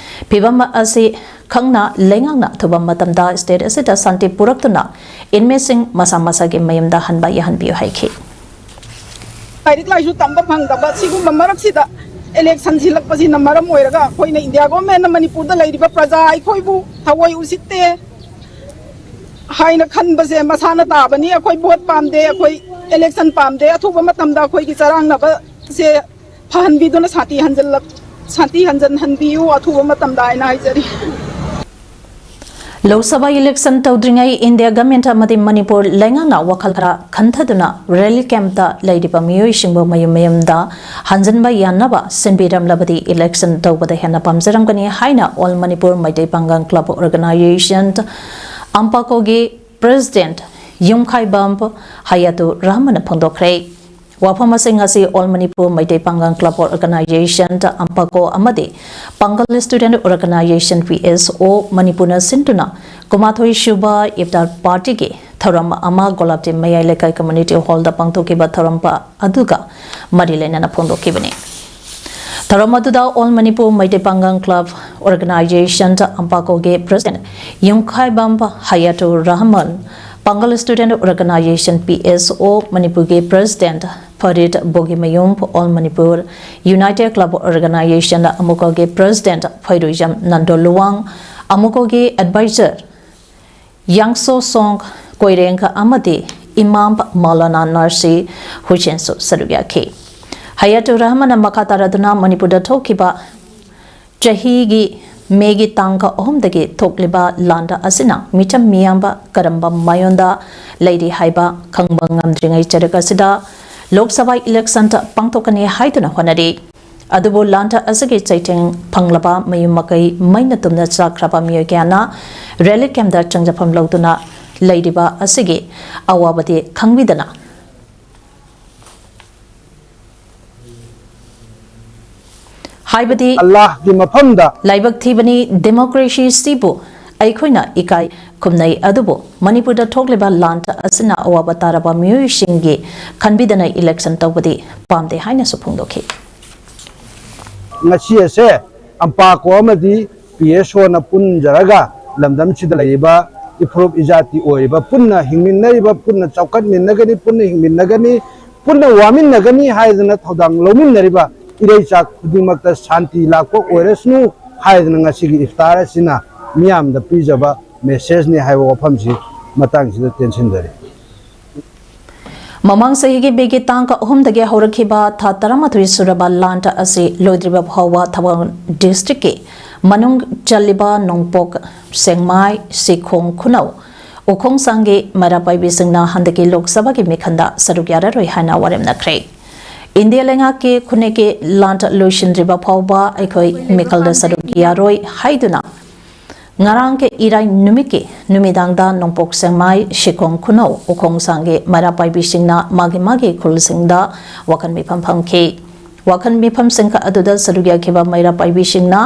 ꯐꯤꯚꯝ ꯑꯁꯤ ꯈꯪꯅ ꯂꯩꯉꯥꯛꯅ ꯑꯊꯨꯕ ꯃꯇꯝꯗ ꯁ꯭ꯇꯦꯠ ꯑꯁꯤꯗ ꯁꯥꯟꯇꯤ ꯄꯨꯔꯛꯇꯨꯅ ꯏꯟꯃꯦꯠꯁꯤꯡ ꯃꯁꯥ ꯃꯁꯥꯒꯤ ꯃꯌꯨꯝꯗ ꯍꯟꯕ ꯌꯥꯍꯟꯕꯤꯌꯨ ꯍꯥꯏꯈꯤ꯫ ꯂꯥꯏꯔꯤꯛ ꯂꯥꯏꯁꯨ ꯇꯝꯕ ꯐꯪꯗꯕ ꯁꯤꯒꯨꯝꯕ ꯃꯔꯛꯁꯤꯗ ꯏꯂꯦꯛꯁꯟ ꯁꯤꯜꯂꯛꯄꯁꯤꯅ ꯃꯔꯝ ꯑꯣꯏꯔꯒ ꯑꯩꯈꯣꯏꯅ ꯏꯟꯗꯤꯌꯥ ꯒꯣꯔꯃꯦꯟꯅ ꯃꯅꯤꯄꯨꯔꯗ ꯂꯩꯔꯤꯕ ꯄ꯭ꯔꯖꯥ ꯑꯩꯈꯣꯏꯕꯨ ꯊꯑꯣꯏ ꯎꯁꯤꯠꯇꯦ ꯍꯥꯏꯅ ꯈꯟꯕꯁꯦ ꯃꯁꯥꯅ ꯇꯥꯕꯅꯤ꯫ ꯑꯩꯈꯣꯏ ꯚꯣꯠ ꯄꯥꯝꯗꯦ, ꯑꯩꯈꯣꯏ ꯏꯂꯦꯛꯁꯟ ꯄꯥꯝꯗꯦ꯫ ꯑꯊꯨꯕ ꯃꯇꯝꯗ ꯑꯩꯈꯣꯏꯒꯤ ꯆꯔꯥꯡꯅꯕꯁꯦ ꯐꯍꯟꯕꯤꯗꯨꯅ ꯁꯥꯟꯇꯤ ꯍꯟꯖꯜꯂꯛ-, ꯁꯥꯟꯇꯤ ꯍꯟꯖꯟꯍꯟꯕꯤꯌꯨ ꯑꯊꯨꯕ ꯃꯇꯝꯗ ꯍꯥꯏꯅ ꯍꯥꯏꯖꯔꯤ꯫ ꯂꯣꯛ ꯁꯚꯥ ꯏꯂꯦꯛꯁꯟ ꯇꯧꯗ꯭ꯔꯤꯉꯩ ꯏꯟꯗꯤꯌꯥ ꯒꯃꯦꯟꯠ ꯑꯃꯗꯤ ꯃꯅꯤꯄꯨꯔ ꯂꯩꯉꯥꯛꯅ ꯋꯥꯈꯜ ꯈꯔ ꯈꯟꯊꯗꯨꯅ ꯔꯦꯂꯤ ꯀꯦꯝꯞꯇ ꯂꯩꯔꯤꯕ ꯃꯤꯑꯣꯏꯁꯤꯡꯕꯨ ꯃꯌꯨꯝ ꯃꯌꯨꯝꯗ ꯍꯟꯖꯤꯟꯕ ꯌꯥꯅꯕ ꯁꯤꯟꯕꯤꯔꯝꯂꯕꯗꯤ ꯏꯂꯦꯛꯁꯟ ꯇꯧꯕꯗ ꯍꯦꯟꯅ ꯄꯥꯝꯖꯔꯝꯒꯅꯤ ꯍꯥꯏꯅ all Manipur Meitei Pangal club organisation, ꯑꯝꯄꯥꯀꯣꯒꯤ ꯄ꯭ꯔꯦꯁꯤꯗꯦꯟꯠ ꯌꯨꯝꯈꯥꯏꯕꯝ ꯍꯌꯥꯇꯨ ꯔꯍꯃꯟꯅ ꯐꯣꯡꯗꯣꯛꯈ꯭ꯔꯦ꯫ ꯋꯥꯐꯝ ꯑꯁꯤ ꯉꯁꯤ all Manipur Meitei Pangal club organisation, ꯑꯝꯄꯥꯀꯣ ꯑꯃꯗꯤ ꯄꯥꯡꯒꯜ ꯁ꯭ꯇꯨꯗꯦꯟꯠ ꯑꯣꯔꯒꯅꯥꯏꯖꯦꯁꯟ, ꯄꯤ ꯑꯦꯁ ꯑꯣ, ꯃꯅꯤꯄꯨꯔꯅ ꯁꯤꯟꯗꯨꯅ ꯀꯨꯟꯃꯥꯊꯣꯏ ꯁꯨꯕ ꯏꯐꯇꯥꯔ ꯄꯥꯔꯇꯤꯒꯤ ꯊꯧꯔꯝ ꯑꯃ ꯒꯣꯂꯥꯞꯇꯤ ꯃꯌꯥꯏ ꯂꯩꯀꯥꯏ ꯀꯝꯃ꯭ꯌꯨꯅꯤꯇꯤ ꯍꯣꯜꯗ ꯄꯥꯡꯊꯣꯛꯈꯤꯕ ꯊꯧꯔꯝ ꯑꯗꯨꯒ ꯃꯔꯤ ꯂꯩꯅꯅ ꯐꯣꯡꯗꯣꯛꯈꯤꯕꯅꯤ꯫ ꯊꯧꯔꯝ ꯑꯗꯨꯗ all Manipur Meitei Pangal club organisation, ꯑꯝꯄꯥꯀꯣꯒꯤ president Yumkhaibam Hayatu Rahman, Pangal student organisation, P S O, ꯃꯅꯤꯄꯨꯔꯒꯤ president Farid Bogimayum, all Manipur united club organisation, ꯑꯃꯨꯀꯣꯒꯤ ꯄ꯭ꯔꯦꯁꯤꯗꯦꯟꯠ ꯐꯩꯔꯨꯖꯝ ꯅꯟꯗꯣ ꯂꯨꯋꯥꯡ, ꯑꯃꯨꯀꯣꯒꯤ ꯑꯦꯗꯚꯥꯏꯖꯔ ꯌꯥꯡꯁꯣ ꯁꯣꯡ ꯀꯣꯏꯔꯦꯡ ꯑꯃꯗꯤ ꯏꯃꯥꯝ ꯃꯧꯂꯥꯅꯥ ꯅꯥꯁꯤꯔ ꯍꯨꯁꯦꯟꯁꯨ ꯁꯔꯨꯛ ꯌꯥꯈꯤ꯫ ꯍꯌꯥꯇꯨ ꯔꯍꯃꯟꯅ ꯃꯈꯥ ꯇꯥꯔꯗꯨꯅ ꯃꯅꯤꯄꯨꯔꯗ ꯊꯣꯛꯈꯤꯕ ꯆꯍꯤꯒꯤ ꯃꯦꯒꯤ ꯇꯥꯡ ꯑꯍꯨꯝꯗꯒꯤ ꯊꯣꯛꯂꯤꯕ ꯂꯥꯟ ꯑꯁꯤꯅ ꯃꯤꯆꯝ ꯃꯤꯌꯥꯝꯕ ꯀꯔꯝꯕ ꯃꯥꯌꯣꯟꯗ ꯂꯩꯔꯤ ꯍꯥꯏꯕ ꯈꯪꯕ ꯉꯝꯗ꯭ꯔꯤꯉꯩ ꯆꯔꯛ ꯑꯁꯤꯗ ꯂꯣꯛ ꯁꯚꯥ ꯏꯂꯦꯛꯁꯟ ꯄꯥꯡꯊꯣꯛꯀꯅꯤ ꯍꯥꯏꯗꯨꯅ ꯍꯣꯠꯅꯔꯤ꯫ ꯑꯗꯨꯕꯨ ꯂꯥꯟ ꯑꯁꯤꯒꯤ ꯆꯩꯊꯦꯡ ꯐꯪꯂꯕ ꯃꯌꯨꯝ ꯃꯀꯩ ꯃꯩꯅ ꯇꯨꯝꯅ ꯆꯥꯛꯈ꯭ꯔꯕ ꯃꯤꯑꯣꯏ ꯀꯌꯥꯅ ꯔꯦꯂꯤ ꯀꯦꯝꯞꯇ ꯆꯪꯖꯐꯝ ꯂꯧꯗꯨꯅ ꯂꯩꯔꯤꯕ ꯑꯁꯤꯒꯤ ꯑꯋꯥꯕꯗꯤ ꯈꯪꯕꯤꯗꯅ ꯍꯥꯏꯕꯗꯤ ꯑꯜꯂꯥꯍꯒꯤ ꯃꯐꯝꯗ ꯂꯥꯏꯕꯛ ꯊꯤꯕꯅꯤ꯫ ꯗꯦꯃꯣꯀ꯭ꯔꯦꯁꯤꯁꯤꯕꯨ ꯑꯩꯈꯣꯏꯅ ꯏꯀꯥꯏ ꯈꯨꯝꯅꯩ, ꯑꯗꯨꯕꯨ ꯃꯅꯤꯄꯨꯔꯗ ꯊꯣꯛꯂꯤꯕ ꯂꯥꯟ ꯑꯁꯤꯅ ꯑꯋꯥꯕ ꯇꯥꯔꯕ ꯃꯤꯑꯣꯏꯁꯤꯡꯒꯤ ꯈꯟꯕꯤꯗꯅ ꯏꯂꯦꯛꯁꯟ ꯇꯧꯕꯗꯤ ꯄꯥꯝꯗꯦ ꯍꯥꯏꯅꯁꯨ ꯐꯣꯡꯗꯣꯛꯈꯤ꯫ ꯉꯁꯤ ꯑꯁꯦ ꯑꯝꯄꯥꯀꯣ ꯑꯃꯗꯤ ꯄꯤ ꯑꯦꯁ ꯑꯣꯅ ꯄꯨꯟꯖꯔꯒ ꯂꯝꯗꯝꯁꯤꯗ ꯂꯩꯔꯤꯕ ꯏꯐꯨꯔꯨꯞ ꯏꯖꯥꯇꯤ ꯑꯣꯏꯔꯤꯕ, ꯄꯨꯟꯅ ꯍꯤꯡꯃꯤꯟꯅꯔꯤꯕ, ꯄꯨꯟꯅ ꯆꯥꯎꯈꯠꯃꯤꯟꯅꯒꯅꯤ, ꯄꯨꯟꯅ ꯍꯤꯡꯃꯤꯟꯅꯒꯅꯤ, ꯄꯨꯟꯅ ꯋꯥꯃꯤꯟꯅꯒꯅꯤ ꯍꯥꯏꯗꯅ ꯊꯧꯗꯥꯡ ꯂꯧꯃꯤꯟꯅꯔꯤꯕ ꯏꯔꯩꯆꯥ ꯈꯨꯗꯤꯡꯃꯛꯇ ꯁꯥꯟꯇꯤ ꯂꯥꯛꯄ ꯑꯣꯏꯔꯁꯅꯨ ꯍꯥꯏꯗꯅ ꯉꯁꯤꯒꯤ ꯏꯐꯇꯥꯔ ꯑꯁꯤꯅ ꯃꯤꯌꯥꯝꯗ ꯄꯤꯖꯕ ꯃꯦꯁꯦꯖꯅꯤ ꯍꯥꯏꯕ ꯋꯥꯐꯝꯁꯤ ꯃꯇꯥꯡꯁꯤꯗ ꯇꯦꯟꯁꯤꯟꯖꯔꯤ꯫ ꯃꯃꯥꯡ ꯆꯍꯤꯒꯤ ꯃꯦꯒꯤ ꯇꯥꯡ ꯑꯍꯨꯝꯗꯒꯤ ꯍꯧꯔꯛꯈꯤꯕ ꯊꯥ ꯇꯔꯥꯃꯥꯊꯣꯏ ꯁꯨꯔꯕ ꯂꯥꯟ ꯑꯁꯤ ꯂꯣꯏꯗ꯭ꯔꯤꯕ ꯐꯥꯎꯕ ꯊꯧꯕꯥꯜ ꯗꯤꯁꯇ꯭ꯔꯤꯛꯀꯤ ꯃꯅꯨꯡ ꯆꯜꯂꯤꯕ ꯅꯣꯡꯄꯣꯛ, ꯁꯦꯡꯃꯥꯏ, ꯁꯤꯈꯣꯡ ꯈꯨꯅꯧ, ꯎꯈꯣꯡꯁꯥꯡꯒꯤ ꯃꯩꯔꯥ ꯄꯥꯏꯕꯤꯁꯤꯡꯅ ꯍꯟꯗꯛꯀꯤ ꯂꯣꯛ ꯁꯚꯥꯒꯤ ꯃꯤꯈꯟꯗ ꯁꯔꯨꯛ ꯌꯥꯔꯔꯣꯏ ꯍꯥꯏꯅ ꯋꯥꯔꯦꯝꯅꯈ꯭ꯔꯦ꯫ ꯏꯟꯗꯤꯌꯥ ꯂꯩꯉꯥꯛꯀꯤ ꯈꯨꯟꯅꯦꯛꯀꯤ ꯂꯥꯟ ꯂꯣꯏꯁꯤꯟꯗ꯭ꯔꯤꯕ ꯐꯥꯎꯕ ꯑꯩꯈꯣꯏ ꯃꯤꯈꯜꯗ ꯁꯔꯨꯛ ꯌꯥꯔꯣꯏ ꯍꯥꯏꯗꯨꯅ ꯉꯔꯥꯡꯒꯤ ꯏꯔꯥꯏ ꯅꯨꯃꯤꯠꯀꯤ ꯅꯨꯃꯤꯗꯥꯡꯗ ꯅꯣꯡꯄꯣꯛ ꯁꯦꯡꯃꯥꯏ, ꯁꯤꯈꯣꯡ ꯈꯨꯅꯧ, ꯎꯈꯣꯡꯁꯥꯡꯒꯤ ꯃꯩꯔꯥ ꯄꯥꯏꯕꯤꯁꯤꯡꯅ ꯃꯥꯒꯤ ꯃꯥꯒꯤ ꯈꯨꯜꯁꯤꯡꯗ ꯋꯥꯈꯜ ꯃꯤꯐꯝ ꯐꯝꯈꯤ꯫ ꯋꯥꯈꯜ ꯃꯤꯐꯝꯁꯤꯡ ꯑꯗꯨꯗ ꯁꯔꯨꯛ ꯌꯥꯈꯤꯕ ꯃꯩꯔꯥ ꯄꯥꯏꯕꯤꯁꯤꯡꯅ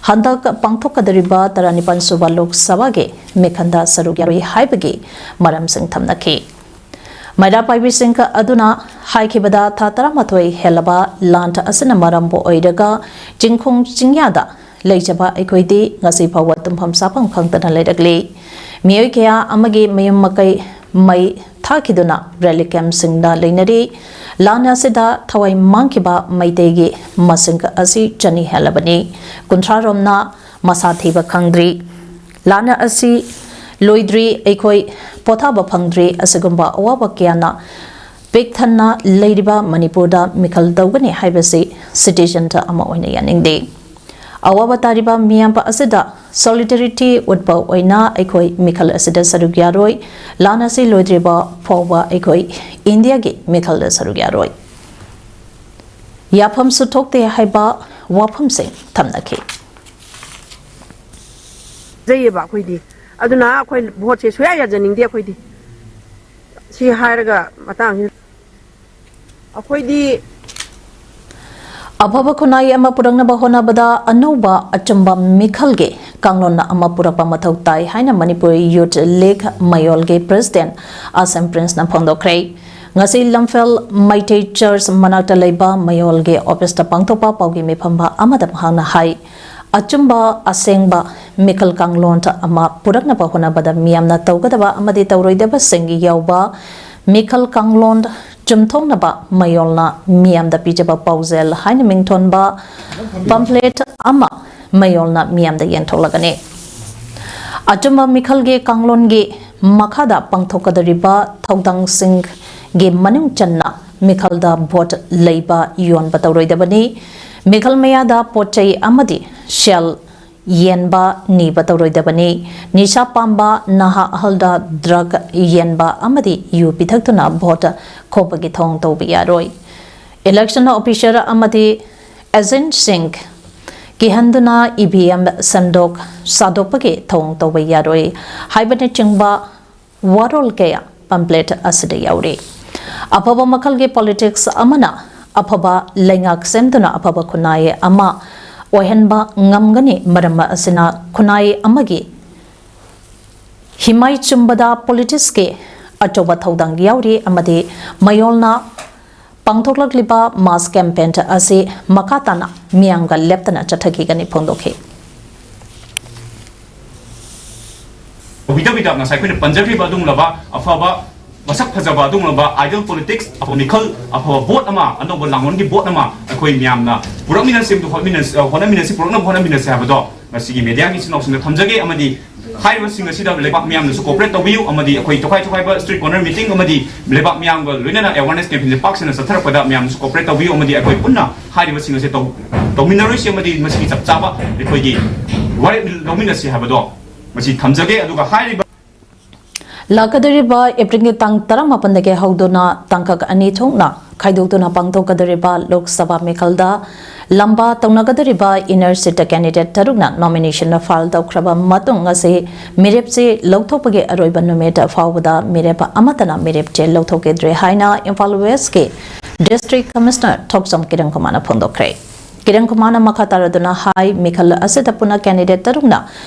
ꯍꯟꯗꯛ ꯄꯥꯡꯊꯣꯛꯀꯗꯧꯔꯤꯕ ꯇꯔꯥꯅꯤꯄꯥꯟ ꯁꯨꯕ ꯂꯣꯛ ꯁꯚꯥꯒꯤ ꯃꯤꯈꯟꯗ ꯁꯔꯨꯛ ꯌꯥꯔꯣꯏ ꯍꯥꯏꯕꯒꯤ ꯃꯔꯝꯁꯤꯡ ꯊꯝꯅꯈꯤ꯫ ꯃꯩꯔꯥ ꯄꯥꯏꯕꯤꯁꯤꯡ ꯑꯗꯨꯅ ꯍꯥꯏꯈꯤꯕꯗ, ꯊꯥ ꯇꯔꯥꯃꯥꯊꯣꯏ ꯍꯦꯜꯂꯕ ꯂꯥꯟ ꯑꯁꯤꯅ ꯃꯔꯝꯕꯨ ꯑꯣꯏꯔꯒ ꯆꯤꯡꯈꯣꯡ ꯆꯤꯡꯌꯥꯗ ꯂꯩꯖꯕ ꯑꯩꯈꯣꯏꯗꯤ ꯉꯁꯤ ꯐꯥꯎꯕ ꯇꯨꯝꯐꯝ ꯆꯥꯐꯝ ꯈꯪꯗꯅ ꯂꯩꯔꯛꯂꯤ꯫ ꯃꯤꯑꯣꯏ ꯀꯌꯥ ꯑꯃꯒꯤ ꯃꯌꯨꯝ ꯃꯀꯩ ꯃꯩ ꯊꯥꯈꯤꯗꯨꯅ ꯔꯦꯂꯤꯐ ꯀꯦꯝꯞꯁꯤꯡꯗ ꯂꯩꯅꯔꯤ꯫ ꯂꯥꯟ ꯑꯁꯤꯗ ꯊꯋꯥꯏ ꯃꯥꯡꯈꯤꯕ ꯃꯩꯇꯩꯒꯤ ꯃꯁꯤꯡ ꯑꯁꯤ ꯆꯅꯤ ꯍꯦꯜꯂꯕꯅꯤ꯫ ꯀꯨꯟꯊ꯭ꯔꯥ ꯔꯣꯝꯅ ꯃꯁꯥ ꯊꯤꯕ ꯈꯪꯗ꯭ꯔꯤ꯫ ꯂꯥꯟ ꯑꯁꯤ ꯂꯣꯏꯗ꯭ꯔꯤ, ꯑꯩꯈꯣꯏ ꯄꯣꯊꯥꯕ ꯐꯪꯗ꯭ꯔꯤ꯫ ꯑꯁꯤꯒꯨꯝꯕ ꯑꯋꯥꯕ ꯀꯌꯥꯅ ꯄꯤꯛ ꯊꯟꯅ ꯂꯩꯔꯤꯕ ꯃꯅꯤꯄꯨꯔꯗ ꯃꯤꯈꯜ ꯇꯧꯒꯅꯤ ꯍꯥꯏꯕꯁꯤ ꯁꯤꯇꯤꯖꯟꯗ ꯑꯃ ꯑꯣꯏꯅ ꯌꯥꯅꯤꯡꯗꯦ꯫ ꯑꯋꯥꯕ ꯇꯥꯔꯤꯕ ꯃꯤꯌꯥꯝ ꯑꯁꯤꯗ ꯁꯣꯂꯤꯗꯔꯤꯇꯤ ꯎꯠꯄ ꯑꯣꯏꯅ ꯑꯩꯈꯣꯏ ꯃꯤꯈꯜ ꯑꯁꯤꯗ ꯁꯔꯨꯛ ꯌꯥꯔꯣꯏ꯫ ꯂꯥꯟ ꯑꯁꯤ ꯂꯣꯏꯗ꯭ꯔꯤꯕ ꯐꯥꯎꯕ ꯑꯩꯈꯣꯏ ꯏꯟꯗꯤꯌꯥꯒꯤ ꯃꯤꯈꯜꯗ ꯁꯔꯨꯛ ꯌꯥꯔꯣꯏ꯫ ꯌꯥꯐꯝꯁꯨ ꯊꯣꯛꯇꯦ ꯍꯥꯏꯕ ꯋꯥꯐꯝꯁꯤꯡ ꯊꯝꯅꯈꯤ꯫ ꯖꯩꯌꯦꯕ ꯑꯩꯈꯣꯏꯗꯤ꯫ ꯑꯗꯨꯅ ꯑꯩꯈꯣꯏ ꯚꯣꯠꯁꯦ ꯁꯨꯡꯌꯥ ꯌꯥꯖꯅꯤꯡꯗꯦ ꯑꯩꯈꯣꯏꯗꯤ꯫ ꯁꯤ ꯍꯥꯏꯔꯒ ꯃꯇꯥꯡꯁꯤ ꯑꯩꯈꯣꯏꯗꯤ ꯑꯐꯕ ꯈꯨꯟꯅꯥꯏ ꯑꯃ ꯄꯨꯔꯛꯅꯕ ꯍꯣꯠꯅꯕꯗ ꯑꯅꯧꯕ ꯑꯆꯨꯝꯕ ꯃꯤꯈꯜꯒꯤ ꯀꯥꯡꯂꯣꯟ ꯑꯃ ꯄꯨꯔꯛꯄ ꯃꯊꯧ ꯇꯥꯏ ꯍꯥꯏꯅ ꯃꯅꯤꯄꯨꯔ ꯌꯨꯠ ꯂꯤꯒ ꯃꯌꯣꯜꯒꯤ ꯄ꯭ꯔꯦꯁꯤꯗꯦꯟꯠ ꯑꯁꯦꯝ ꯄ꯭ꯔꯤꯟꯁꯅ ꯐꯣꯡꯗꯣꯛꯈ꯭ꯔꯦ꯫ ꯉꯁꯤ ꯂꯝꯐꯦꯜ ꯃꯩꯇꯩ ꯆꯔꯆ ꯃꯅꯥꯛꯇ ꯂꯩꯕ ꯃꯌꯣꯜꯒꯤ ꯑꯣꯐꯤꯁꯇ ꯄꯥꯡꯊꯣꯛꯄ ꯄꯥꯎꯒꯤ ꯃꯤꯐꯝ ꯑꯃꯗ ꯃꯍꯥꯛꯅ ꯍꯥꯏ, ꯑꯆꯨꯝꯕ ꯑꯁꯦꯡꯕ ꯃꯤꯈꯜ ꯀꯥꯡꯂꯣꯟ ꯑꯃ ꯄꯨꯔꯛꯅꯕ ꯍꯣꯠꯅꯕꯗ ꯃꯤꯌꯥꯝꯅ ꯇꯧꯒꯗꯕ ꯑꯃꯗꯤ ꯇꯧꯔꯣꯏꯗꯕꯁꯤꯡ ꯌꯥꯎꯕ ꯃꯤꯈꯜ ꯀꯥꯡꯂꯣꯟ ꯆꯨꯝꯊꯣꯛꯅꯕ ꯃꯌꯣꯜꯅ ꯃꯤꯌꯥꯝꯗ ꯄꯤꯖꯕ ꯄꯥꯎꯖꯦꯜ ꯍꯥꯏꯅ ꯃꯤꯡꯊꯣꯟꯕ ꯄꯝꯐ꯭ꯂꯦꯠ ꯑꯃ ꯃꯌꯣꯜꯅ ꯃꯤꯌꯥꯝꯗ ꯌꯦꯟꯊꯣꯛꯂꯒꯅꯤ꯫ ꯑꯆꯨꯝꯕ ꯃꯤꯈꯜꯒꯤ ꯀꯥꯡꯂꯣꯟꯒꯤ ꯃꯈꯥꯗ ꯄꯥꯡꯊꯣꯛꯀꯗꯧꯔꯤꯕ ꯊꯧꯗꯥꯡꯁꯤꯡ ꯒꯤ ꯃꯅꯨꯡ ꯆꯟꯅ ꯃꯤꯈꯜꯗ ꯚꯣꯠ ꯂꯩꯕ ꯌꯣꯟꯕ ꯇꯧꯔꯣꯏꯗꯕꯅꯤ꯫ ꯃꯤꯈꯜ ꯃꯌꯥꯗ ꯄꯣꯠ ꯆꯩ ꯑꯃꯗꯤ ꯁꯦꯜ ꯌꯦꯟꯕ ꯅꯤꯕ ꯇꯧꯔꯣꯏꯗꯕꯅꯤ꯫ ꯅꯤꯁꯥ ꯄꯥꯝꯕ ꯅꯍꯥ ꯑꯍꯜꯗ ꯗ꯭ꯔꯒ ꯌꯦꯟꯕ ꯑꯃꯗꯤ ꯌꯨ ꯄꯤꯊꯛꯇꯨꯅ ꯚꯣꯠ ꯈꯣꯝꯕꯒꯤ ꯊꯧꯑꯣꯡ ꯇꯧꯕ ꯌꯥꯔꯣꯏ꯫ ꯏꯂꯦꯛꯁꯟ ꯑꯣꯐꯤꯁꯔ ꯑꯃꯗꯤ ꯑꯦꯖꯦꯟꯠꯁꯤꯡ ꯀꯤꯍꯟꯗꯨꯅ ꯏ ꯚꯤ ꯑꯦꯝ ꯁꯦꯝꯗꯣꯛ ꯁꯥꯗꯣꯛꯄꯒꯤ ꯊꯧꯑꯣꯡ ꯇꯧꯕ ꯌꯥꯔꯣꯏ ꯍꯥꯏꯕꯅꯆꯤꯡꯕ ꯋꯥꯔꯣꯜ ꯀꯌꯥ ꯄꯝꯄ꯭ꯂꯦꯠ ꯑꯁꯤꯗ ꯌꯥꯎꯔꯤ꯫ ꯑꯐꯕ ꯃꯈꯜꯒꯤ ꯄꯣꯂꯤꯇꯤꯛꯁ ꯑꯃꯅ ꯑꯐꯕ ꯂꯩꯉꯥꯛ ꯁꯦꯝꯗꯨꯅ ꯑꯐꯕ ꯈꯨꯟꯅꯥꯏ ꯑꯃ ꯑꯣꯏꯍꯟꯕ ꯉꯝꯒꯅꯤ꯫ ꯃꯔꯝ ꯑꯁꯤꯅ ꯈꯨꯟꯅꯥꯏ ꯑꯃꯒꯤ ꯍꯤꯃꯥꯏ ꯆꯨꯝꯕꯗ ꯄꯣꯂꯤꯇꯤꯛꯁꯀꯤ ꯑꯆꯧꯕ ꯊꯧꯗꯥꯡ ꯌꯥꯎꯔꯤ ꯑꯃꯗꯤ ꯃꯌꯣꯜꯅ ꯄꯥꯡꯊꯣꯛꯂꯛꯂꯤꯕ ꯃꯥꯁ ꯀꯦꯝꯄꯦꯟ ꯑꯁꯤ ꯃꯈꯥ ꯇꯥꯅ ꯃꯤꯌꯥꯝꯒ ꯂꯦꯞꯇꯅ ꯆꯠꯊꯈꯤꯒꯅꯤ ꯐꯣꯡꯗꯣꯛꯈꯤ꯫ ꯇꯧꯕꯤꯗꯕꯤꯗ ꯉꯁꯥꯏ ꯑꯩꯈꯣꯏꯅ ꯄꯟꯖꯈ꯭ꯔꯤꯕ ꯑꯗꯨꯒꯨꯝꯂꯕ ꯑꯐꯕ ꯃꯁꯛ ꯐꯖꯕ ꯑꯗꯨꯒꯨꯝꯂꯕ ideal politics, ꯑꯐꯕ ꯃꯤꯈꯜ, ꯑꯐꯕ ꯚꯣꯠ ꯑꯃ, ꯑꯅꯧꯕ ꯂꯥꯡꯂꯣꯟꯒꯤ ꯚꯣꯠ ꯑꯃ ꯑꯩꯈꯣꯏ ꯃꯌꯥꯝꯅ ꯄꯨꯔꯛꯃꯤꯟꯅꯁꯤ, ꯍꯣꯠꯃꯤꯟꯅꯁꯤ, ꯍꯣꯠꯅꯃꯤꯟꯅꯁꯤ, ꯄꯨꯔꯛꯅꯕ ꯍꯣꯠꯅꯃꯤꯟꯅꯁꯤ ꯍꯥꯏꯕꯗꯣ ꯉꯁꯤꯒꯤ ꯃꯦꯗꯤꯌꯥꯒꯤ ꯏꯆꯤꯟ ꯏꯅꯥꯎꯁꯤꯡꯗ ꯊꯝꯖꯒꯦ꯫ ꯑꯃꯗꯤ ꯍꯥꯏꯔꯤꯕꯁꯤꯡ ꯑꯁꯤꯗ ꯂꯩꯕꯥꯛ ꯃꯤꯌꯥꯝꯅꯁꯨ cooperate ꯇꯧꯕꯤꯌꯨ ꯑꯃꯗꯤ ꯑꯩꯈꯣꯏ ꯇꯣꯈꯥꯏ ꯇꯣꯈꯥꯏꯕ street corner meeting ꯑꯃꯗꯤ ꯂꯩꯕꯥꯛ ꯃꯤꯌꯥꯝꯒ ꯂꯣꯏꯅꯅ awareness campaignꯁꯦ ꯄꯥꯛ ꯁꯟꯅ ꯆꯠꯊꯔꯛꯄꯗ ꯃꯌꯥꯝꯅꯁꯨ cooperate ꯇꯧꯕꯤꯌꯨ ꯑꯃꯗꯤ ꯑꯩꯈꯣꯏ ꯄꯨꯟꯅ ꯍꯥꯏꯔꯤꯕꯁꯤꯡ ꯑꯁꯦ ꯇꯧ-, ꯇꯧꯃꯤꯟꯅꯔꯣꯏꯁꯤ ꯑꯃꯗꯤ ꯃꯁꯤꯒꯤ ꯆꯞ ꯆꯥꯕ ꯑꯩꯈꯣꯏꯒꯤ ꯋꯥꯔꯦꯞ ꯂꯧꯃꯤꯟꯅꯁꯤ ꯍꯥꯏꯕꯗꯣ ꯃꯁꯤ ꯊꯝꯖꯒꯦ꯫ ꯑꯗꯨꯒ ꯍꯥꯏꯔꯤꯕ ꯂꯥꯛꯀꯗꯧꯔꯤꯕ ꯑꯦꯄ꯭ꯔꯤꯜꯒꯤ ꯇꯥꯡ ꯇꯔꯥꯃꯥꯄꯟꯗꯒꯤ ꯍꯧꯗꯨꯅ ꯇꯥꯡꯀꯛ ꯑꯅꯤ ꯊꯣꯛꯅ ꯈꯥꯏꯗꯣꯛꯇꯨꯅ ꯄꯥꯡꯊꯣꯛꯀꯗꯧꯔꯤꯕ ꯂꯣꯛ ꯁꯚꯥ ꯃꯤꯈꯜꯗ ꯂꯝꯕꯥ ꯇꯧꯅꯒꯗꯧꯔꯤꯕ inner seat candidate ꯇꯔꯨꯛꯅ nomination file ꯇꯧꯈ꯭ꯔꯕ ꯃꯇꯨꯡ ꯉꯁꯤ ꯃꯤꯔꯦꯞꯁꯤ ꯂꯧꯊꯣꯛꯄꯒꯤ ꯑꯔꯣꯏꯕ ꯅꯨꯃꯤꯠ ꯐꯥꯎꯕꯗ ꯃꯤꯔꯦꯞ ꯑꯃꯠꯇꯅ ꯃꯤꯔꯦꯞ ꯆꯦ ꯂꯧꯊꯣꯛꯈꯤꯗ꯭ꯔꯦ ꯍꯥꯏꯅ ꯏꯝꯐꯥꯜ ꯋꯦꯁꯀꯤ District Commissioner ꯊꯣꯛꯆꯣꯝ ꯀꯤꯔꯟ ꯀꯨꯃꯥꯔꯅ ꯐꯣꯡꯗꯣꯛꯈ꯭ꯔꯦ꯫ ꯀꯤꯔꯟ ꯀꯨꯃꯥꯔꯅ ꯃꯈꯥ ꯇꯥꯔꯗꯨꯅ ꯍꯥꯏ, ꯃꯤꯈꯜ ꯑꯁꯤꯗ ꯄꯨꯟꯅ candidate ꯇꯔꯨꯛꯅ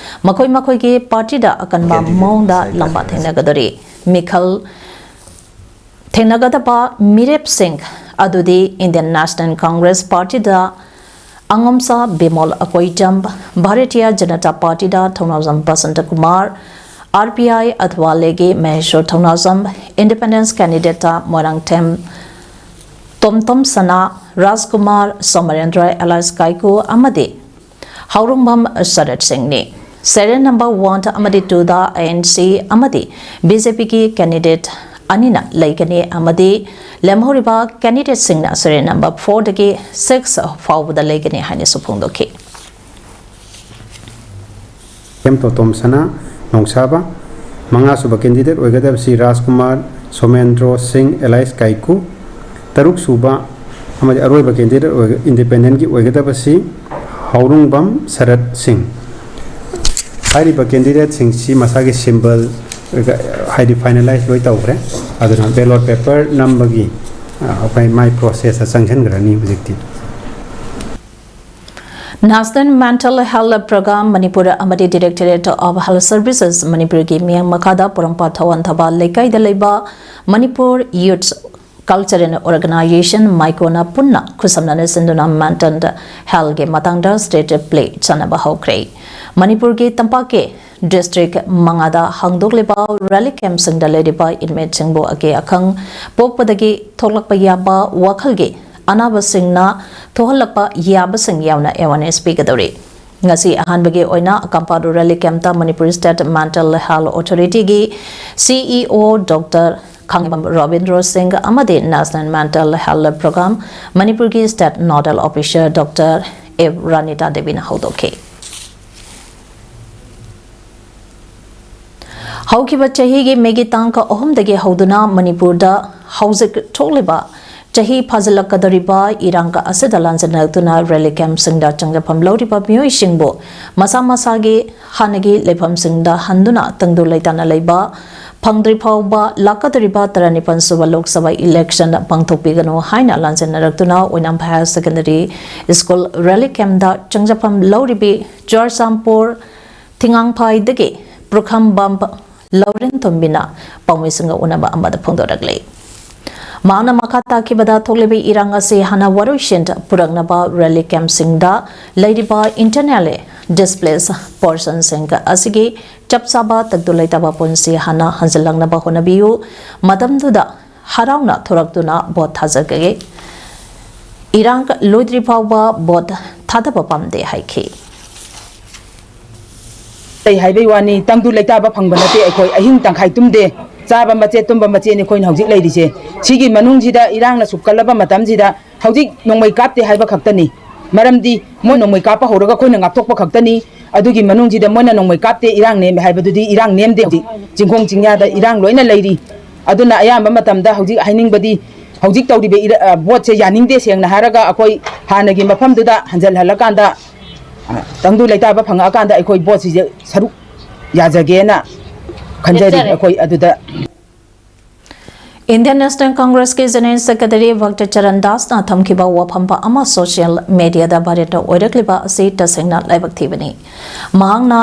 ꯃꯈꯣꯏ ꯃꯈꯣꯏꯒꯤ ꯄꯥꯔꯇꯤꯗ ꯑꯀꯟꯕ ꯃꯑꯣꯡꯗ ꯂꯝꯕꯥ ꯊꯦꯡꯅꯒꯗꯧꯔꯤ꯫ ꯃꯤꯈꯜ ꯊꯦꯡꯅꯒꯗꯕ ꯃꯤꯔꯦꯞꯁꯤꯡ ꯑꯗꯨꯗꯤ Indian National Congress ꯄꯥꯔꯇꯤꯗ ꯑꯉꯣꯝꯁꯥ ꯕꯤꯃꯣꯜ ꯑꯀꯣꯏꯖꯝ, ꯚꯥꯔꯇꯤꯌꯥ ꯖꯅꯇꯥ ꯄꯥꯔꯇꯤꯗ Thounaojam Basanta Kumar, R P I ꯑꯊꯋꯥꯂꯦꯒꯤ ꯃꯍꯦꯁꯣꯔ ꯊꯧꯅꯥꯎꯖꯝ, Independence candidate ꯇ ꯃꯣꯏꯔꯥꯡꯊꯦꯝ ꯇꯣꯝꯇꯣꯝ ꯁꯅꯥ, ꯔꯥꯖꯀꯨꯃꯥꯔ, ꯁꯣꯃꯔꯦꯟꯗ꯭ꯔ, ꯑꯦꯂꯥꯏꯁ ꯀꯥꯏꯀꯨ ꯑꯃꯗꯤ ꯍꯥꯎꯔꯨꯡꯕꯝ ꯁꯔꯠ ꯁꯤꯡꯅꯤ꯫ Serial number one ꯑꯃꯗꯤ two ꯗ ꯑꯥꯏ ꯑꯦꯟ ꯁꯤ ꯑꯃꯗꯤ ꯕꯤ ꯖꯦ ꯄꯤꯒꯤ candidate ꯑꯅꯤꯅ ꯂꯩꯒꯅꯤ ꯑꯃꯗꯤ ꯂꯦꯝꯍꯧꯔꯤꯕ candidateꯁꯤꯡꯅ serial number fourꯗꯒꯤ six ꯐꯥꯎꯕꯗ ꯂꯩꯒꯅꯤ ꯍꯥꯏꯅꯁꯨ ꯐꯣꯡꯗꯣꯛꯈꯤ꯫ ꯑꯦꯝ ꯇꯣꯇꯣꯝ ꯁꯅꯥ ꯅꯣꯡꯁꯥꯕ, ꯃꯉꯥꯁꯨꯕ candidate ꯑꯣꯏꯒꯗꯕꯁꯤ ꯔꯥꯖꯀꯨꯃꯥꯔ ꯁꯣꯃꯦꯟꯗ꯭ꯔꯣ ꯁꯤꯡ alias ꯀꯥꯏꯀꯨ, ꯇꯔꯨꯛꯁꯨꯕ ꯑꯃꯗꯤ ꯑꯔꯣꯏꯕ candidate ꯑꯣꯏꯒ-, independentꯀꯤ ꯑꯣꯏꯒꯗꯕꯁꯤ ꯍꯥꯎꯔꯨꯡꯕꯝ ꯁꯔꯠ ꯁꯤꯡ꯫ ꯍꯥꯏꯔꯤꯕ candidateꯁꯤꯡꯁꯤ ꯃꯁꯥꯒꯤ symbol ꯍꯥꯏꯗꯤ finalize ꯂꯣꯏ ꯇꯧꯈ꯭ꯔꯦ꯫ ꯑꯗꯨꯅ ballot paper ꯅꯝꯕꯒꯤ, ꯑ, ꯑꯩꯈꯣꯏ ꯃꯥꯏ processꯇ ꯆꯪꯁꯤꯟꯈ꯭ꯔꯅꯤ ꯍꯧꯖꯤꯛꯇꯤ꯫ National Mental Health Program Manipur ꯑꯃꯗꯤ Directorate of Health Services ꯃꯅꯤꯄꯨꯔꯒꯤ ꯃꯤꯠꯌꯦꯡ ꯃꯈꯥꯗ ꯄꯣꯔꯣꯝꯄꯥꯠ ꯊꯧꯋꯥꯟ ꯊꯕꯥ ꯂꯩꯀꯥꯏꯗ ꯂꯩꯕ Manipur Youth Cultural Organization ꯃꯥꯏꯀꯣꯅ ꯄꯨꯟꯅ ꯈꯨꯠꯁꯝꯅꯅ ꯁꯤꯟꯗꯨꯅ mental healthꯀꯤ ꯃꯇꯥꯡꯗ stage play ꯆꯠꯅꯕ ꯍꯧꯈ꯭ꯔꯦ꯫ ꯃꯅꯤꯄꯨꯔꯒꯤ ꯇꯝꯄꯥꯛꯀꯤ district ꯃꯉꯥꯗ ꯍꯥꯡꯗꯣꯛꯂꯤꯕ relief campꯁꯤꯡꯗ ꯂꯩꯔꯤꯕ inmateꯁꯤꯡꯕꯨ ꯑꯀꯤ ꯑꯈꯪ ꯄꯣꯛꯄꯗꯒꯤ ꯊꯣꯛꯂꯛꯄ ꯌꯥꯕ ꯋꯥꯈꯜꯒꯤ ꯑꯅꯥꯕꯁꯤꯡꯅ ꯊꯣꯛꯍꯜꯂꯛꯄ ꯌꯥꯕꯁꯤꯡ ꯌꯥꯎꯅ awareness ꯄꯤꯒꯗꯧꯔꯤ꯫ ꯉꯁꯤ ꯑꯍꯥꯟꯕꯒꯤ ꯑꯣꯏꯅ ꯑꯀꯥꯝꯄꯥꯠ relief campꯇ Manipur State Mental Health Authorityꯒꯤ CEO Doctor ꯈꯥꯡꯉꯦꯝꯕꯝ Robindro ꯁꯤꯡ ꯑꯃꯗꯤ National Mental Health Program ꯃꯅꯤꯄꯨꯔꯒꯤ State Nodal Officer Doctor F Ranita ꯗꯦꯕꯤꯅ ꯍꯧꯗꯣꯛꯈꯤ꯫ ꯍꯧꯈꯤꯕ ꯆꯍꯤꯒꯤ ꯃꯦꯒꯤ ꯇꯥꯡ ꯑꯍꯨꯝꯗꯒꯤ ꯍꯧꯗꯨꯅ ꯃꯅꯤꯄꯨꯔꯗ ꯍꯧꯖꯤꯛ ꯊꯣꯛꯂꯤꯕ ꯆꯍꯤ ꯐꯥꯖꯤꯜꯂꯛꯀꯗꯧꯔꯤꯕ ꯏꯔꯥꯡ ꯑꯁꯤꯗ ꯂꯥꯟꯖꯦꯟꯅꯔꯛꯇꯨꯅ relief campꯁꯤꯡꯗ ꯆꯪꯖꯐꯝ ꯂꯧꯔꯤꯕ ꯃꯤꯑꯣꯏꯁꯤꯡꯕꯨ ꯃꯁꯥ ꯃꯁꯥꯒꯤ ꯍꯥꯟꯅꯒꯤ ꯂꯩꯐꯝꯁꯤꯡꯗ ꯍꯟꯗꯨꯅ ꯇꯪꯗꯨ ꯂꯩꯇꯥꯅ ꯂꯩꯕ ꯐꯪꯗ꯭ꯔꯤ ꯐꯥꯎꯕ ꯂꯥꯛꯀꯗꯧꯔꯤꯕ ꯇꯔꯥꯅꯤꯄꯥꯟ ꯁꯨꯕ ꯂꯣꯛ ꯁꯚꯥ election ꯄꯥꯡꯊꯣꯛꯄꯤꯒꯅꯨ ꯍꯥꯏꯅ ꯂꯥꯟꯖꯦꯟꯅꯔꯛꯇꯨꯅ ꯑꯣꯏꯅꯥꯝ Higher Secondary School relief campꯇ ꯆꯪꯖꯐꯝ ꯂꯧꯔꯤꯕꯤ Churachandpur ꯊꯤꯉꯥꯡꯐꯥꯏꯗꯒꯤ ꯄꯨꯈ꯭ꯔꯝꯕꯝ ꯂꯧꯔꯦꯟꯊꯣꯝꯕꯤꯅ ꯄꯥꯎꯃꯤꯁꯤꯡꯒ ꯎꯅꯕ ꯑꯃꯗ ꯐꯣꯡꯗꯣꯔꯛꯂꯤ꯫ ꯃꯍꯥꯛꯅ ꯃꯈꯥ ꯇꯥꯈꯤꯕꯗ ꯊꯣꯛꯂꯤꯕ ꯏꯔꯥꯡ ꯑꯁꯤ ꯍꯥꯟꯅ ꯋꯥꯔꯣꯏꯁꯤꯟ ꯄꯨꯔꯛꯅꯕ relief campꯁꯤꯡꯗ ꯂꯩꯔꯤꯕ internally displaced personꯁꯤꯡ ꯑꯁꯤꯒꯤ ꯆꯞ ꯆꯥꯕ ꯇꯪꯗꯨ ꯂꯩꯇꯥꯕ ꯄꯨꯟꯁꯤ ꯍꯥꯟꯅ ꯍꯟꯖꯤꯜꯂꯛꯅꯕ ꯍꯣꯠꯅꯕꯤꯌꯨ꯫ ꯃꯇꯝꯗꯨꯗ ꯍꯔꯥꯎꯅ ꯊꯣꯔꯛꯇꯨꯅ vote ꯊꯥꯖꯒꯦ꯫ ꯏꯔꯥꯡ ꯂꯣꯏꯗ꯭ꯔꯤ ꯐꯥꯎꯕ vote ꯊꯥꯗꯕ ꯄꯥꯝꯗꯦ ꯍꯥꯏꯈꯤ꯫ ꯂꯩ ꯍꯥꯏꯕꯩ ꯋꯥꯅꯤ, ꯇꯪꯗꯨ ꯂꯩꯇꯥꯕ ꯐꯪꯕ ꯅꯠꯇꯦ꯫ ꯑꯩꯈꯣꯏ ꯑꯍꯤꯡ ꯇꯪꯈꯥꯏ ꯇꯨꯝꯗꯦ, ꯆꯥꯕ ꯃꯆꯦꯠ, ꯇꯨꯝꯕ ꯃꯆꯦꯠꯅꯤ ꯑꯩꯈꯣꯏꯅ ꯍꯧꯖꯤꯛ ꯂꯩꯔꯤꯁꯦ꯫ ꯁꯤꯒꯤ ꯃꯅꯨꯡꯁꯤꯗ ꯏꯔꯥꯡꯅ ꯁꯨꯛꯀꯠꯂꯕ ꯃꯇꯝꯁꯤꯗ ꯍꯧꯖꯤꯛ ꯅꯣꯡꯃꯩ ꯀꯥꯞꯇꯦ ꯍꯥꯏꯕ ꯈꯛꯇꯅꯤ꯫ ꯃꯔꯝꯗꯤ ꯃꯣꯏ ꯅꯣꯡꯃꯩ ꯀꯥꯞꯄ ꯍꯧꯔꯒ ꯑꯩꯈꯣꯏꯅ ꯉꯥꯛꯊꯣꯛꯄ ꯈꯛꯇꯅꯤ꯫ ꯑꯗꯨꯒꯤ ꯃꯅꯨꯡꯁꯤꯗ ꯃꯣꯏꯅ ꯅꯣꯡꯃꯩ ꯀꯥꯞꯇꯦ, ꯏꯔꯥꯡ ꯅꯦꯝꯃꯦ ꯍꯥꯏꯕꯗꯨꯗꯤ ꯏꯔꯥꯡ ꯅꯦꯝꯗꯦ꯫ ꯍꯧꯖꯤꯛ ꯆꯤꯡꯈꯣꯡ ꯆꯤꯡꯌꯥꯗ ꯏꯔꯥꯡ ꯂꯣꯏꯅ ꯂꯩꯔꯤ꯫ ꯑꯗꯨꯅ ꯑꯌꯥꯝꯕ ꯃꯇꯝꯗ ꯍꯧꯖꯤꯛ ꯍꯥꯏꯅꯤꯡꯕꯗꯤ, ꯍꯧꯖꯤꯛ ꯇꯧꯔꯤꯕ ꯏꯔ-, ꯑ, ꯚꯣꯠꯁꯦ ꯌꯥꯅꯤꯡꯗꯦ꯫ ꯁꯦꯡꯅ ꯍꯥꯏꯔꯒ ꯑꯩꯈꯣꯏ ꯍꯥꯟꯅꯒꯤ ꯃꯐꯝꯗꯨꯗ ꯍꯟꯖꯜꯍꯜꯂꯀꯥꯟꯗ, ꯑ, ꯇꯪꯗꯨ ꯂꯩꯇꯥꯕ ꯐꯪꯉꯛꯑꯀꯥꯟꯗ ꯑꯩꯈꯣꯏ ꯚꯣꯠꯁꯤꯁꯦ ꯁꯔꯨꯛ ꯌꯥꯖꯒꯦꯅ ꯈꯟꯖꯔꯤ꯫ ꯂꯦꯞꯆꯔꯦ꯫ ꯑꯩꯈꯣꯏ ꯑꯗꯨꯗ Indian National Congress ꯀꯤ General Secretary ꯚꯛꯇ ꯆꯔꯟ ꯗꯥꯁꯅ ꯊꯝꯈꯤꯕ ꯋꯥꯐꯝ ꯑꯃ social media ꯗ viral ꯑꯣꯏꯔꯛꯂꯤꯕ ꯑꯁꯤ ꯇꯁꯦꯡꯅ ꯂꯥꯏꯕꯛ ꯊꯤꯕꯅꯤ꯫ ꯃꯍꯥꯛꯅ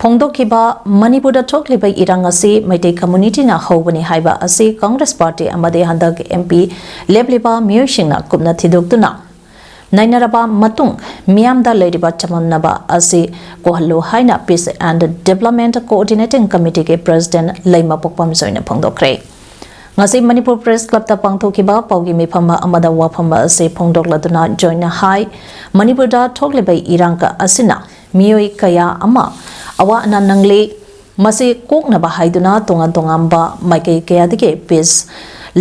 ꯐꯣꯡꯗꯣꯛꯈꯤꯕ ꯃꯅꯤꯄꯨꯔꯗ ꯊꯣꯛꯂꯤꯕ ꯏꯔꯥꯡ ꯑꯁꯤ ꯃꯩꯇꯩ community ꯅ ꯍꯧꯕꯅꯤ ꯍꯥꯏꯕ ꯑꯁꯤ Congress party ꯑꯃꯗꯤ ꯍꯟꯗꯛ M P ꯂꯦꯞꯂꯤꯕ ꯃꯤꯑꯣꯏꯁꯤꯡꯅ ꯀꯨꯞꯅ ꯊꯤꯗꯣꯛꯇꯨꯅ ꯅꯩꯅꯔꯕ ꯃꯇꯨꯡ ꯃꯤꯌꯥꯝꯗ ꯂꯩꯔꯤꯕ ꯆꯃꯝꯅꯕ ꯑꯁꯤ ꯀꯣꯛꯍꯜꯂꯨ ꯍꯥꯏꯅ Peace and Development Coordinating Committee ꯒꯤ President ꯂꯩꯃ ꯄꯣꯛꯄꯝ ꯖꯣꯏꯅ ꯐꯣꯡꯗꯣꯛꯈ꯭ꯔꯦ꯫ ꯉꯁꯤ ꯃꯅꯤꯄꯨꯔ Press Club ꯇ ꯄꯥꯡꯊꯣꯛꯈꯤꯕ ꯄꯥꯎꯒꯤ ꯃꯤꯐꯝ ꯑꯃꯗ ꯋꯥꯐꯝ ꯑꯁꯤ ꯐꯣꯡꯗꯣꯛꯂꯗꯨꯅ ꯖꯣꯏꯅ ꯍꯥꯏ, ꯃꯅꯤꯄꯨꯔꯗ ꯊꯣꯛꯂꯤꯕ ꯏꯔꯥꯡ ꯑꯁꯤꯅ ꯃꯤꯑꯣꯏ ꯀꯌꯥ ꯑꯃ ꯑꯋꯥ ꯑꯅꯥ ꯅꯪꯂꯤ꯫ ꯃꯁꯤ ꯀꯣꯛꯅꯕ ꯍꯥꯏꯗꯨꯅ ꯇꯣꯉꯥꯟ ꯇꯣꯉꯥꯟꯕ ꯃꯥꯏꯀꯩ ꯀꯌꯥꯗꯒꯤ peace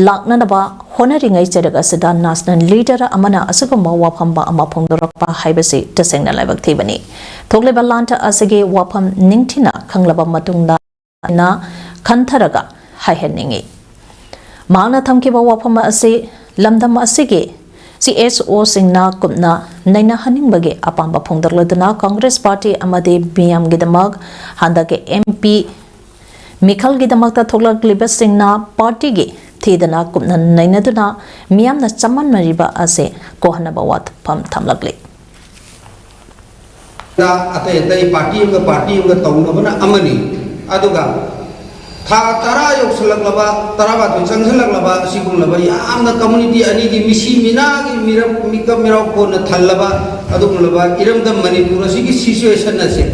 ꯂꯥꯛꯅꯅꯕ ꯍꯣꯠꯅꯔꯤꯉꯩ ꯆꯩꯔꯛ ꯑꯁꯤꯗ national leader ꯑꯃꯅ ꯑꯁꯤꯒꯨꯝꯕ ꯋꯥꯐꯝ ꯑꯃ ꯐꯣꯡꯗꯣꯔꯛꯄ ꯍꯥꯏꯕꯁꯤ ꯇꯁꯦꯡꯅ ꯂꯥꯏꯕꯛ ꯊꯤꯕꯅꯤ꯫ ꯊꯣꯛꯂꯤꯕ ꯂꯥꯟ ꯑꯁꯤꯒꯤ ꯋꯥꯐꯝ ꯅꯤꯡꯊꯤꯅ ꯈꯪꯂꯕ ꯃꯇꯨꯡꯗ ꯈꯟꯊꯔꯒ ꯍꯥꯏꯍꯟꯅꯤꯡꯏ꯫ ꯃꯍꯥꯛꯅ ꯊꯝꯈꯤꯕ ꯋꯥꯐꯝ ꯑꯁꯤ ꯂꯝꯗꯝ ꯑꯁꯤꯒꯤ C S O ꯁꯤꯡꯅ ꯀꯨꯞꯅ ꯅꯩꯅꯍꯟꯅꯤꯡꯕꯒꯤ ꯑꯄꯥꯝꯕ ꯐꯣꯡꯗꯣꯛꯂꯗꯨꯅ Congress party ꯑꯃꯗꯤ ꯃꯤꯌꯥꯝꯒꯤꯗꯃꯛ ꯍꯟꯗꯛꯀꯤ M P ꯃꯤꯈꯜꯒꯤꯗꯃꯛꯇ ꯊꯣꯛꯂꯛꯂꯤꯕꯁꯤꯡꯅ party ꯒꯤ ꯊꯤꯗꯅ ꯀꯨꯞꯅ ꯅꯩꯅꯗꯨꯅ ꯃꯤꯌꯥꯝꯅ ꯆꯃꯝꯅꯔꯤꯕ ꯑꯁꯤ ꯀꯣꯛꯍꯟꯅꯕ ꯋꯥꯐꯝ ꯊꯝꯂꯛꯂꯤ꯫ ꯑꯇꯩ ꯑꯇꯩ party ꯑꯃꯒ party ꯑꯃꯒ ꯇꯧꯅꯕꯅ ꯑꯃꯅꯤ꯫ ꯑꯗꯨꯒ ꯊꯥ ꯇꯔꯥ ꯌꯧꯁꯜꯂꯛꯂꯕ, ꯇꯔꯥꯃꯥꯊꯣꯏ ꯆꯪꯁꯤꯜꯂꯛꯂꯕ ꯑꯁꯤꯒꯨꯝꯂꯕ ꯌꯥꯝꯅ community ꯑꯅꯤꯒꯤ ꯃꯤꯁꯤ ꯃꯤꯅꯥꯒꯤ ꯃꯤꯔꯝ, ꯃꯤꯀꯞ ꯃꯤꯔꯥꯎ ꯀꯣꯟꯅ ꯊꯜꯂꯕ ꯑꯗꯨꯒꯨꯝꯂꯕ ꯏꯔꯝꯗꯝ ꯃꯅꯤꯄꯨꯔ ꯑꯁꯤꯒꯤ situation ꯑꯁꯦ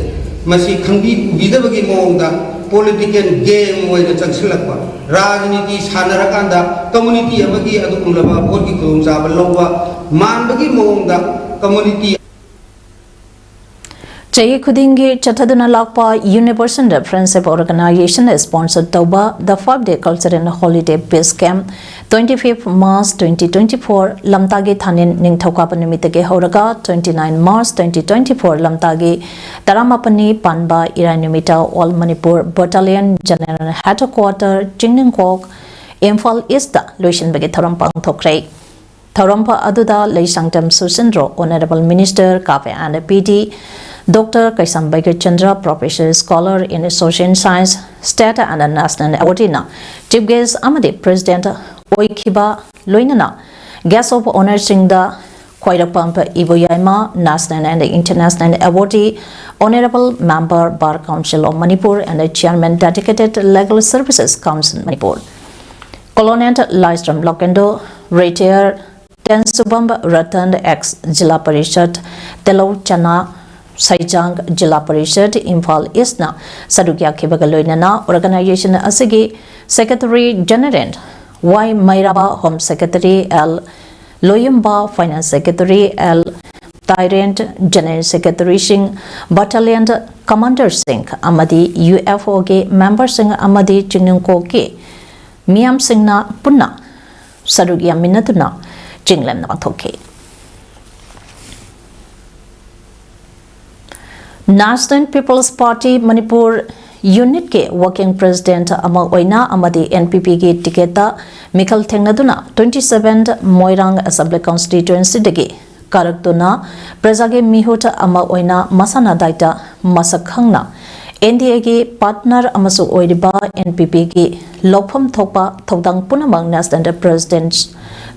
ꯃꯁꯤ ꯈꯪꯕꯤ ꯎꯕꯤꯗꯕꯒꯤ ꯃꯑꯣꯡꯗ political game ꯑꯣꯏꯅ ꯆꯪꯁꯤꯜꯂꯛꯄ, ꯔꯥꯖꯅꯤꯇꯤ ꯁꯥꯟꯅꯔꯀꯥꯟꯗ community ꯑꯃꯒꯤ ꯑꯗꯨꯒꯨꯝꯂꯕ ꯚꯣꯠꯀꯤ ꯈꯨꯗꯣꯡꯆꯥꯕ ꯂꯧꯕ ꯃꯥꯟꯕꯒꯤ ꯃꯑꯣꯡꯗ community ꯆꯍꯤ ꯈꯨꯗꯤꯡꯒꯤ ꯆꯠꯊꯗꯨꯅ ꯂꯥꯛꯄ Universal Friendship Organization sponsor ꯇꯧꯕ The Five Day Cultural Holiday Peace Camp, twenty fifth March twenty twenty four, ꯂꯝꯇꯥꯒꯤ ꯊꯥꯅꯤꯟ ꯅꯤꯡꯊꯧꯀꯥꯕ ꯅꯨꯃꯤꯠꯇꯒꯤ ꯍꯧꯔꯒ twenty nine March twenty twenty four, ꯂꯝꯇꯥꯒꯤ ꯇꯔꯥꯃꯥꯄꯟꯅꯤ ꯄꯥꯟꯕ ꯏꯔꯥꯏ ꯅꯨꯃꯤꯠꯇ All Manipur Battalion General Headquarter, ꯆꯤꯡꯅꯨꯡꯈꯣꯛ, Imphal East ꯇ ꯂꯣꯏꯁꯤꯟꯕꯒꯤ ꯊꯧꯔꯝ ꯄꯥꯡꯊꯣꯛꯈ꯭ꯔꯦ꯫ ꯊꯧꯔꯝ ꯑꯗꯨꯗ Leishangthem ꯁꯨꯁꯤꯟꯗ꯭ꯔꯣ, Honourable Minister ꯀꯥꯕꯦ Anand P D, Doctor Keisham Bhagyachandra, Professor, Scholar in Social Science, State and National Awardee ꯅ Chief Guest ꯑꯃꯗꯤ President ꯑꯣꯏꯈꯤꯕ, ꯂꯣꯏꯅꯅ Guest of Honour ꯁꯤꯡꯗ ꯈ꯭ꯋꯥꯏꯔꯥꯛꯄꯝ ꯏꯕꯣꯌꯥꯏꯃ, National and International Awardee, Honourable Member Bar Council of Manipur and Chairman Dedicated Legal Services Council Manipur, Colonel Laistram Lokendo, Retired Tensubam Ratan, ex Zilla Parishad, Telou Chana, Saijang Zilla Parishad, Imphal East ꯅ ꯁꯔꯨꯛ ꯌꯥꯈꯤꯕꯒ ꯂꯣꯏꯅꯅ organization ꯑꯁꯤꯒꯤ Secretary General Y Meiraba, Home Secretary L Loyamba, Finance Secretary L Tairen, General Secretary ꯁꯤꯡ, Battalion Commander ꯁꯤꯡ ꯑꯃꯗꯤ U F ꯑꯣꯒꯤ member ꯁꯤꯡ ꯑꯃꯗꯤ ꯆꯤꯡꯅꯨꯡꯈꯣꯛꯀꯤ ꯃꯤꯌꯥꯝꯁꯤꯡꯅ ꯄꯨꯟꯅ ꯁꯔꯨꯛ ꯌꯥꯃꯤꯟꯅꯗꯨꯅ ꯆꯤꯡꯂꯦꯝꯅ ꯄꯥꯡꯊꯣꯛꯈꯤ꯫ National People's Party Manipur Unit ꯀꯤ Working President ꯑꯃ ꯑꯣꯏꯅ ꯑꯃꯗꯤ N P P ꯒꯤ ticket ꯇ ꯃꯤꯈꯜ ꯊꯦꯡꯅꯗꯨꯅ twenty seven ꯃꯣꯏꯔꯥꯡ Assembly Constituency ꯗꯒꯤ ꯀꯥꯔꯛꯇꯨꯅ ꯄ꯭ꯔꯖꯥꯒꯤ ꯃꯤꯍꯨꯠ ꯑꯃ ꯑꯣꯏꯅ ꯃꯁꯥꯅ ꯗꯥꯏꯇ ꯃꯁꯛ ꯈꯪꯅ N D A ꯒꯤ partner ꯑꯃꯁꯨ ꯑꯣꯏꯔꯤꯕ N P P ꯒꯤ ꯂꯧꯐꯝ ꯊꯣꯛꯄ ꯊꯧꯗꯥꯡ ꯄꯨꯝꯅꯃꯛ National President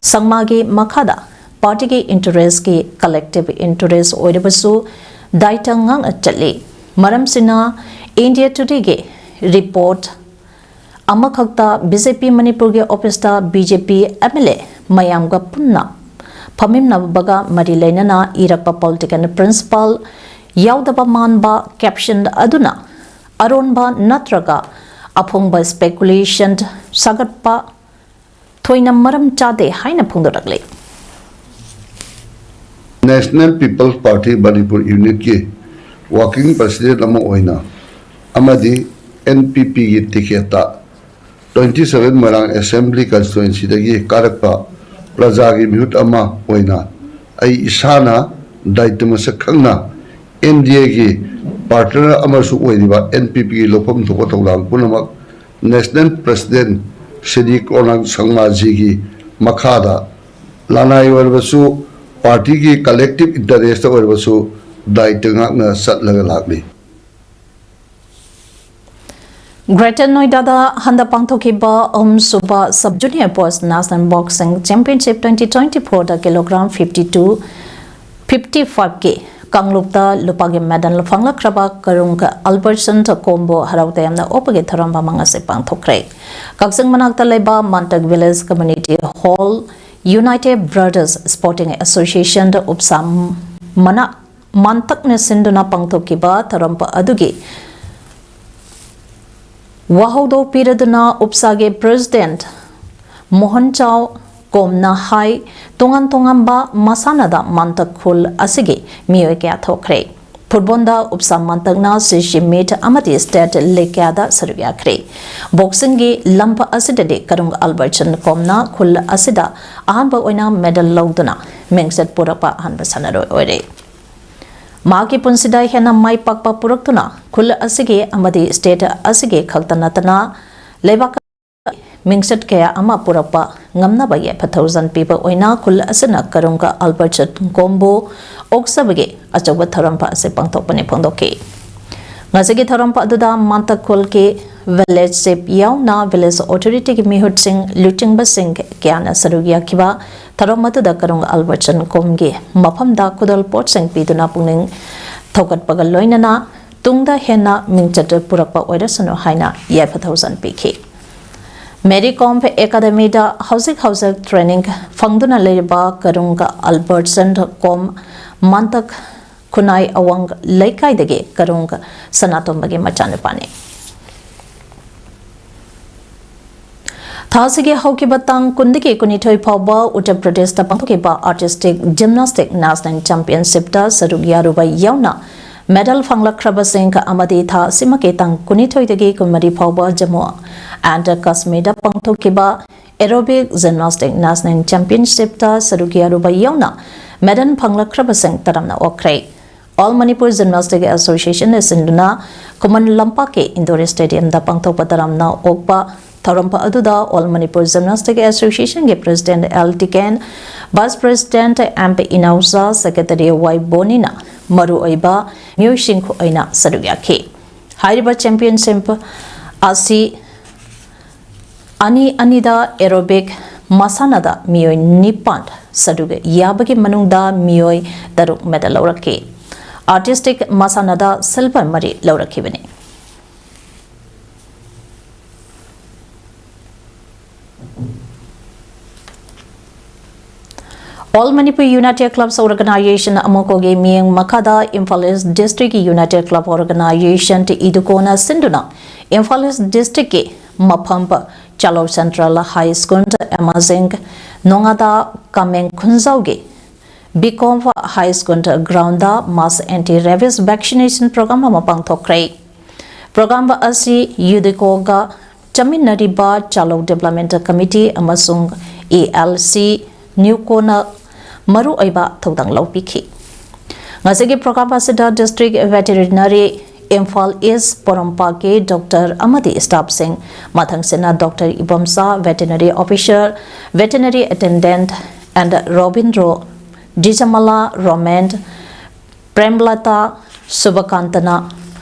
ꯁꯪꯃꯥꯒꯤ ꯃꯈꯥꯗ party ꯒꯤ interest ꯀꯤ collective interest ꯑꯣꯏꯔꯕꯁꯨ ꯗꯥꯏꯇ ꯉꯥꯛꯅ ꯆꯠꯂꯤ꯫ ꯃꯔꯝꯁꯤꯅ India Today ꯒꯤ report ꯑꯃꯈꯛꯇ B J P ꯃꯅꯤꯄꯨꯔꯒꯤ office ꯇ B J P M L A ꯃꯌꯥꯝꯒ ꯄꯨꯟꯅ ꯐꯝꯃꯤꯟꯅꯕꯒ ꯃꯔꯤ ꯂꯩꯅꯅ ꯏꯔꯛꯄ political principle ꯌꯥꯎꯗꯕ ꯃꯥꯟꯕ caption ꯑꯗꯨꯅ ꯑꯔꯣꯟꯕ ꯅꯠꯇ꯭ꯔꯒ ꯑꯐꯣꯡꯕ speculation ꯁꯥꯒꯠꯄ ꯊꯣꯏꯅ ꯃꯔꯝ ꯆꯥꯗꯦ ꯍꯥꯏꯅ ꯐꯣꯡꯗꯣꯔꯛꯂꯤ꯫ National People's Party Manipur Unit ꯀꯤ ꯋꯥꯔꯀꯤꯡ ꯄ꯭ꯔꯁꯤꯗꯦꯟꯠ ꯑꯃ ꯑꯣꯏꯅ ꯑꯃꯗꯤ ꯑꯦꯟ ꯄꯤ ꯄꯤꯒꯤ ꯇꯤꯀꯦꯠꯇ ꯇ꯭ꯋꯦꯟꯇꯤ ꯁꯚꯦꯟ ꯃꯣꯏꯔꯥꯡ ꯑꯦꯁꯦꯝꯕ꯭ꯂꯤ ꯀꯟꯁꯇꯤꯇ꯭ꯋꯦꯟꯁꯤꯗꯒꯤ ꯀꯥꯔꯛꯄ ꯄ꯭ꯔꯖꯥꯒꯤ ꯃꯤꯍꯨꯠ ꯑꯃ ꯑꯣꯏꯅ ꯑꯩ ꯏꯁꯥꯅ ꯗꯥꯌꯤꯠꯇ ꯃꯁꯛ ꯈꯪꯅ ꯑꯦꯟ ꯗꯤ ꯑꯦꯒꯤ ꯄꯥꯔꯠꯅꯔ ꯑꯃꯁꯨ ꯑꯣꯏꯔꯤꯕ ꯑꯦꯟ ꯄꯤ ꯄꯤꯒꯤ ꯂꯧꯐꯝ ꯊꯣꯛꯄ ꯊꯧꯗꯥꯡ ꯄꯨꯝꯅꯃꯛ ꯅꯦꯁꯅꯦꯜ ꯄ꯭ꯔꯁꯤꯗꯦꯟꯠ ꯁ꯭ꯔꯤ ꯀꯣꯔꯅꯥꯡ ꯁꯪꯃꯥꯖꯤꯒꯤ ꯃꯈꯥꯗ ꯂꯅꯥꯏ ꯑꯣꯏꯔꯕꯁꯨ ꯄꯥꯔꯇꯤꯒꯤ ꯀꯂꯦꯛꯇꯤꯚ ꯏꯟꯇꯔꯦꯁꯇ ꯑꯣꯏꯔꯕꯁꯨ ꯗꯥꯌꯤꯠꯇ ꯉꯥꯛꯅ ꯆꯠꯂꯒ ꯂꯥꯛꯂꯤ꯫ ꯒ꯭ꯔꯦꯇꯔ ꯅꯣꯏꯗꯥꯗ ꯍꯟꯗꯛ ꯄꯥꯡꯊꯣꯛꯈꯤꯕ ꯑꯍꯨꯝꯁꯨꯕ sub junior boys national boxing championship twenty twenty ꯐꯣꯔꯗ ꯀꯤꯂꯣꯒ꯭ꯔꯥꯝ ꯐꯤꯐꯇꯤ ꯇꯨ ꯐꯤꯐꯇꯤ ꯐꯥꯏꯚꯀꯤ ꯀꯥꯡꯂꯨꯞꯇ ꯂꯨꯄꯥꯒꯤ ꯃꯦꯗꯜ ꯐꯪꯂꯛꯈ꯭ꯔꯕ ꯀꯔꯨꯡꯒ ꯑꯜꯕꯔꯠꯁꯟ ꯀꯣꯝꯕꯨ ꯍꯔꯥꯎ ꯇꯌꯥꯝꯅ ꯑꯣꯛꯄꯒꯤ ꯊꯧꯔꯝ ꯑꯃ ꯉꯁꯤ ꯄꯥꯡꯊꯣꯛꯈ꯭ꯔꯦ꯫ ꯀꯛꯆꯤꯡ ꯃꯅꯥꯛꯇ ꯂꯩꯕ Mantak village community hall united brothers sporting ꯑꯦꯁꯣꯁꯤꯌꯦꯁꯟꯗ ꯎꯞꯁꯥ ꯃꯅꯥ ꯃꯥꯟꯇꯛꯅ ꯁꯤꯟꯗꯨꯅ ꯄꯥꯡꯊꯣꯛꯈꯤꯕ ꯊꯧꯔꯝ ꯑꯗꯨꯒꯤ ꯋꯥꯍꯧꯗꯣꯛ ꯄꯤꯔꯗꯨꯅ ꯎꯞꯁꯥꯒꯤ ꯄ꯭ꯔꯦꯁꯤꯗꯦꯟꯠ ꯃꯣꯍꯟ ꯆꯥꯎ ꯀꯣꯝꯅ ꯍꯥꯏ, ꯇꯣꯉꯥꯟ ꯇꯣꯉꯥꯟꯕ ꯃꯁꯥꯟꯅꯗ ꯃꯥꯟꯇꯛ ꯈꯨꯜ ꯑꯁꯤꯒꯤ ꯃꯤꯑꯣꯏ ꯀꯌꯥ ꯊꯣꯛꯈ꯭ꯔꯦ꯫ ꯐꯨꯠꯕꯣꯜꯗ ꯎꯞꯁꯥ ꯃꯥꯟꯇꯛꯅ ꯁꯤꯁꯤ ꯃꯤꯠ ꯑꯃꯗꯤ ꯁ꯭ꯇꯦꯠ ꯂꯤꯒ ꯀꯌꯥꯗ ꯁꯔꯨꯛ ꯌꯥꯈ꯭ꯔꯦ꯫ ꯕꯣꯛꯁꯤꯡꯒꯤ ꯂꯝ ꯑꯁꯤꯗꯗꯤ ꯀꯔꯨꯡ ꯑꯜꯕꯔꯠꯁꯟ ꯀꯣꯝꯅ ꯈꯨꯜ ꯑꯁꯤꯗ ꯑꯍꯥꯟꯕ ꯑꯣꯏꯅ ꯃꯦꯗꯜ ꯂꯧꯗꯨꯅ ꯃꯤꯡꯆꯠ ꯄꯨꯔꯛꯄ ꯑꯍꯥꯟꯕ ꯁꯥꯟꯅꯔꯣꯏ ꯑꯣꯏꯔꯦ꯫ ꯃꯍꯥꯛꯀꯤ ꯄꯨꯟꯁꯤꯗ ꯍꯦꯟꯅ ꯃꯥꯏ ꯄꯥꯛꯄ ꯄꯨꯔꯛꯇꯨꯅ ꯈꯨꯜ ꯑꯁꯤꯒꯤ ꯑꯃꯗꯤ ꯁ꯭ꯇꯦꯠ ꯑꯁꯤꯒꯤ ꯈꯛꯇ ꯅꯠꯇꯅ ꯂꯩꯕꯥꯛ ꯃꯤꯡꯆꯠ ꯀꯌꯥ ꯑꯃ ꯄꯨꯔꯛꯄ ꯉꯝꯅꯕ ꯌꯥꯏꯐ ꯊꯧꯖꯥꯜ ꯄꯤꯕ ꯑꯣꯏꯅ ꯈꯨꯜ ꯑꯁꯤꯅ ꯀꯔꯨꯡꯒ ꯑꯜꯕꯔꯠꯁꯟ ꯀꯣꯝꯕꯨ ꯑꯣꯛꯆꯕꯒꯤ ꯑꯆꯧꯕ ꯊꯧꯔꯝ ꯑꯁꯤ ꯄꯥꯡꯊꯣꯛꯄꯅꯤ ꯐꯣꯡꯗꯣꯛꯈꯤ꯫ ꯉꯁꯤꯒꯤ ꯊꯧꯔꯝ ꯑꯗꯨꯗ ꯃꯥꯟꯇꯛ ꯈꯨꯜꯒꯤ ꯚꯤꯂꯦꯖ ꯆꯤꯐ ꯌꯥꯎꯅ ꯚꯤꯂꯦꯖ ꯑꯣꯊꯣꯔꯤꯇꯤꯒꯤ ꯃꯤꯍꯨꯠꯁꯤꯡ ꯂꯨꯆꯤꯡꯕꯁꯤꯡ ꯀꯌꯥꯅ ꯁꯔꯨꯛ ꯌꯥꯈꯤꯕ ꯊꯧꯔꯝ ꯑꯗꯨꯗ ꯀꯔꯨꯡ ꯑꯜꯕꯔꯠꯁꯟ ꯀꯣꯝꯒꯤ ꯃꯐꯝꯗ ꯈꯨꯗꯣꯜ ꯄꯣꯠꯁꯤꯡ ꯄꯤꯗꯨꯅ ꯄꯨꯛꯅꯤꯡ ꯊꯧꯒꯠꯄꯒ ꯂꯣꯏꯅꯅ ꯇꯨꯡꯗ ꯍꯦꯟꯅ ꯃꯤꯡꯆꯠ ꯄꯨꯔꯛꯄ ꯑꯣꯏꯔꯁꯅꯨ ꯍꯥꯏꯅ ꯌꯥꯏꯐ ꯊꯧꯖꯥꯜ ꯄꯤꯈꯤ꯫ ꯃꯦꯔꯤ ꯀꯣꯝ ꯑꯦꯀꯥꯗꯃꯤꯗ ꯍꯧꯖꯤꯛ ꯍꯧꯖꯤꯛ ꯇ꯭ꯔꯦꯅꯤꯡ ꯐꯪꯗꯨꯅ ꯂꯩꯔꯤꯕ ꯀꯔꯨꯡꯒ ꯑꯜꯕꯔꯠꯁꯟ ꯀꯣꯝ ꯃꯥꯟꯇꯛ ꯈꯨꯟꯅꯥꯏ ꯑꯋꯥꯡ ꯂꯩꯀꯥꯏꯗꯒꯤ ꯀꯔꯨꯡꯒ ꯁꯅꯥꯇꯣꯝꯕꯒꯤ ꯃꯆꯥꯅꯨꯄꯥꯅꯤ꯫ ꯊꯥ ꯑꯁꯤꯒꯤ ꯍꯧꯈꯤꯕ ꯇꯥꯡ ꯀꯨꯟꯗꯒꯤ ꯀꯨꯟꯅꯤꯊꯣꯏ ꯐꯥꯎꯕ ꯎꯠꯇꯔ ꯄ꯭ꯔꯗꯦꯁꯇ ꯄꯥꯡꯊꯣꯛꯈꯤꯕ ꯑꯥꯔꯇꯤꯁꯇꯤꯛ ꯖꯤꯝꯅꯥꯁꯇꯤꯛ ꯅꯦꯁꯅꯦꯜ ꯆꯦꯝꯄꯤꯌꯟꯁꯤꯞꯇ ꯁꯔꯨꯛ ꯌꯥꯔꯨꯕ ꯌꯥꯎꯅ medal ꯐꯪꯂꯛꯈ꯭ꯔꯕꯁꯤꯡ ꯑꯃꯗꯤ ꯊꯥ ꯑꯁꯤꯃꯛꯀꯤ ꯇꯥꯡ ꯀꯨꯟꯅꯤꯊꯣꯏꯗꯒꯤ ꯀꯨꯟꯃꯔꯤ ꯐꯥꯎꯕ ꯖꯝꯃꯨ ꯑꯦꯟ ꯀꯥꯁꯃꯤꯔꯗ ꯄꯥꯡꯊꯣꯛꯈꯤꯕ Aerobic Gymnastic National Championshipꯇ ꯁꯔꯨꯛ ꯌꯥꯔꯨꯕ ꯌꯥꯎꯅ medal ꯐꯪꯂꯛꯈ꯭ꯔꯕꯁꯤꯡ ꯇꯔꯥꯝꯅ ꯑꯣꯛꯈ꯭ꯔꯦ꯫ All Manipur Gymnastic Associationꯅ ꯁꯤꯟꯗꯨꯅ ꯈꯨꯃꯟ ꯂꯝꯄꯥꯛꯀꯤ indoor stadiumꯗ ꯄꯥꯡꯊꯣꯛꯄ ꯇꯔꯥꯝꯅ ꯑꯣꯛꯄ ꯊꯧꯔꯝ ꯑꯗꯨꯗ All Manipur Gymnastic Associationꯒꯤ President L Tiken, Vice President M P Inaocha, Secretary Y ꯕꯣꯅꯤꯅ ꯃꯔꯨꯑꯣꯏꯕ ꯃꯤꯑꯣꯏꯁꯤꯡ ꯑꯣꯏꯅ ꯁꯔꯨꯛ ꯌꯥꯈꯤ꯫ ꯍꯥꯏꯔꯤꯕ championship ꯑꯁꯤ ꯑꯅꯤ ꯑꯅꯤꯗ aerobic ꯃꯁꯥꯟꯅꯗ ꯃꯤꯑꯣꯏ ꯅꯤꯄꯥꯟ ꯁꯔꯨꯛ ꯌꯥꯕꯒꯤ ꯃꯅꯨꯡꯗ ꯃꯤꯑꯣꯏ ꯇꯔꯨꯛ medal ꯂꯧꯔꯛꯈꯤ꯫ Artistic ꯃꯁꯥꯟꯅꯗ silver ꯃꯔꯤ ꯂꯧꯔꯛꯈꯤꯕꯅꯤ꯫ All Manipur United Clubs Organization, ꯑꯃꯨꯀꯣꯒꯤ ꯃꯤꯠꯌꯦꯡ ꯃꯈꯥꯗ Imphal East District United Club Organization, ꯏꯗꯨꯀꯣꯅ ꯁꯤꯟꯗꯨꯅ ꯏꯝꯐꯥꯜ East Districtꯀꯤ ꯃꯐꯝ ꯆꯥꯂꯧ Central High School ꯑꯃꯁꯨꯡ ꯅꯣꯉꯥꯗ ꯀꯥꯃꯦꯡ ꯈꯨꯟꯖꯥꯎꯒꯤ ꯕꯤꯀꯣꯝ High School groundꯗ mass anti rabies vaccination program ꯑꯃ ꯄꯥꯡꯊꯣꯛꯈ꯭ꯔꯦ꯫ Program ꯑꯁꯤ ꯏꯗꯨꯀꯣꯒ ꯆꯠꯃꯤꯟꯅꯔꯤꯕ ꯆꯥꯂꯧ Development Committee ꯑꯃꯁꯨꯡ ꯏ ꯑꯦꯜ ꯁꯤ ꯅ꯭ꯌꯨꯀꯣꯅ ꯃꯔꯨꯑꯣꯏꯕ ꯊꯧꯗꯥꯡ ꯂꯧꯕꯤꯈꯤ꯫ ꯉꯁꯤꯒꯤ program ꯑꯁꯤꯗ District Veterinary ꯏꯝꯐꯥꯜ East ꯄꯣꯔꯣꯝꯄꯥꯠꯀꯤ doctor ꯑꯃꯗꯤ staffꯁꯤꯡ, ꯃꯊꯪꯁꯤꯠꯅ Doctor Ibomcha, Veterinary Officer, Veterinary Attendant and Robindro, Dijamala, Romen, Premlata, ꯁꯨꯕꯀꯥꯟꯇꯅ,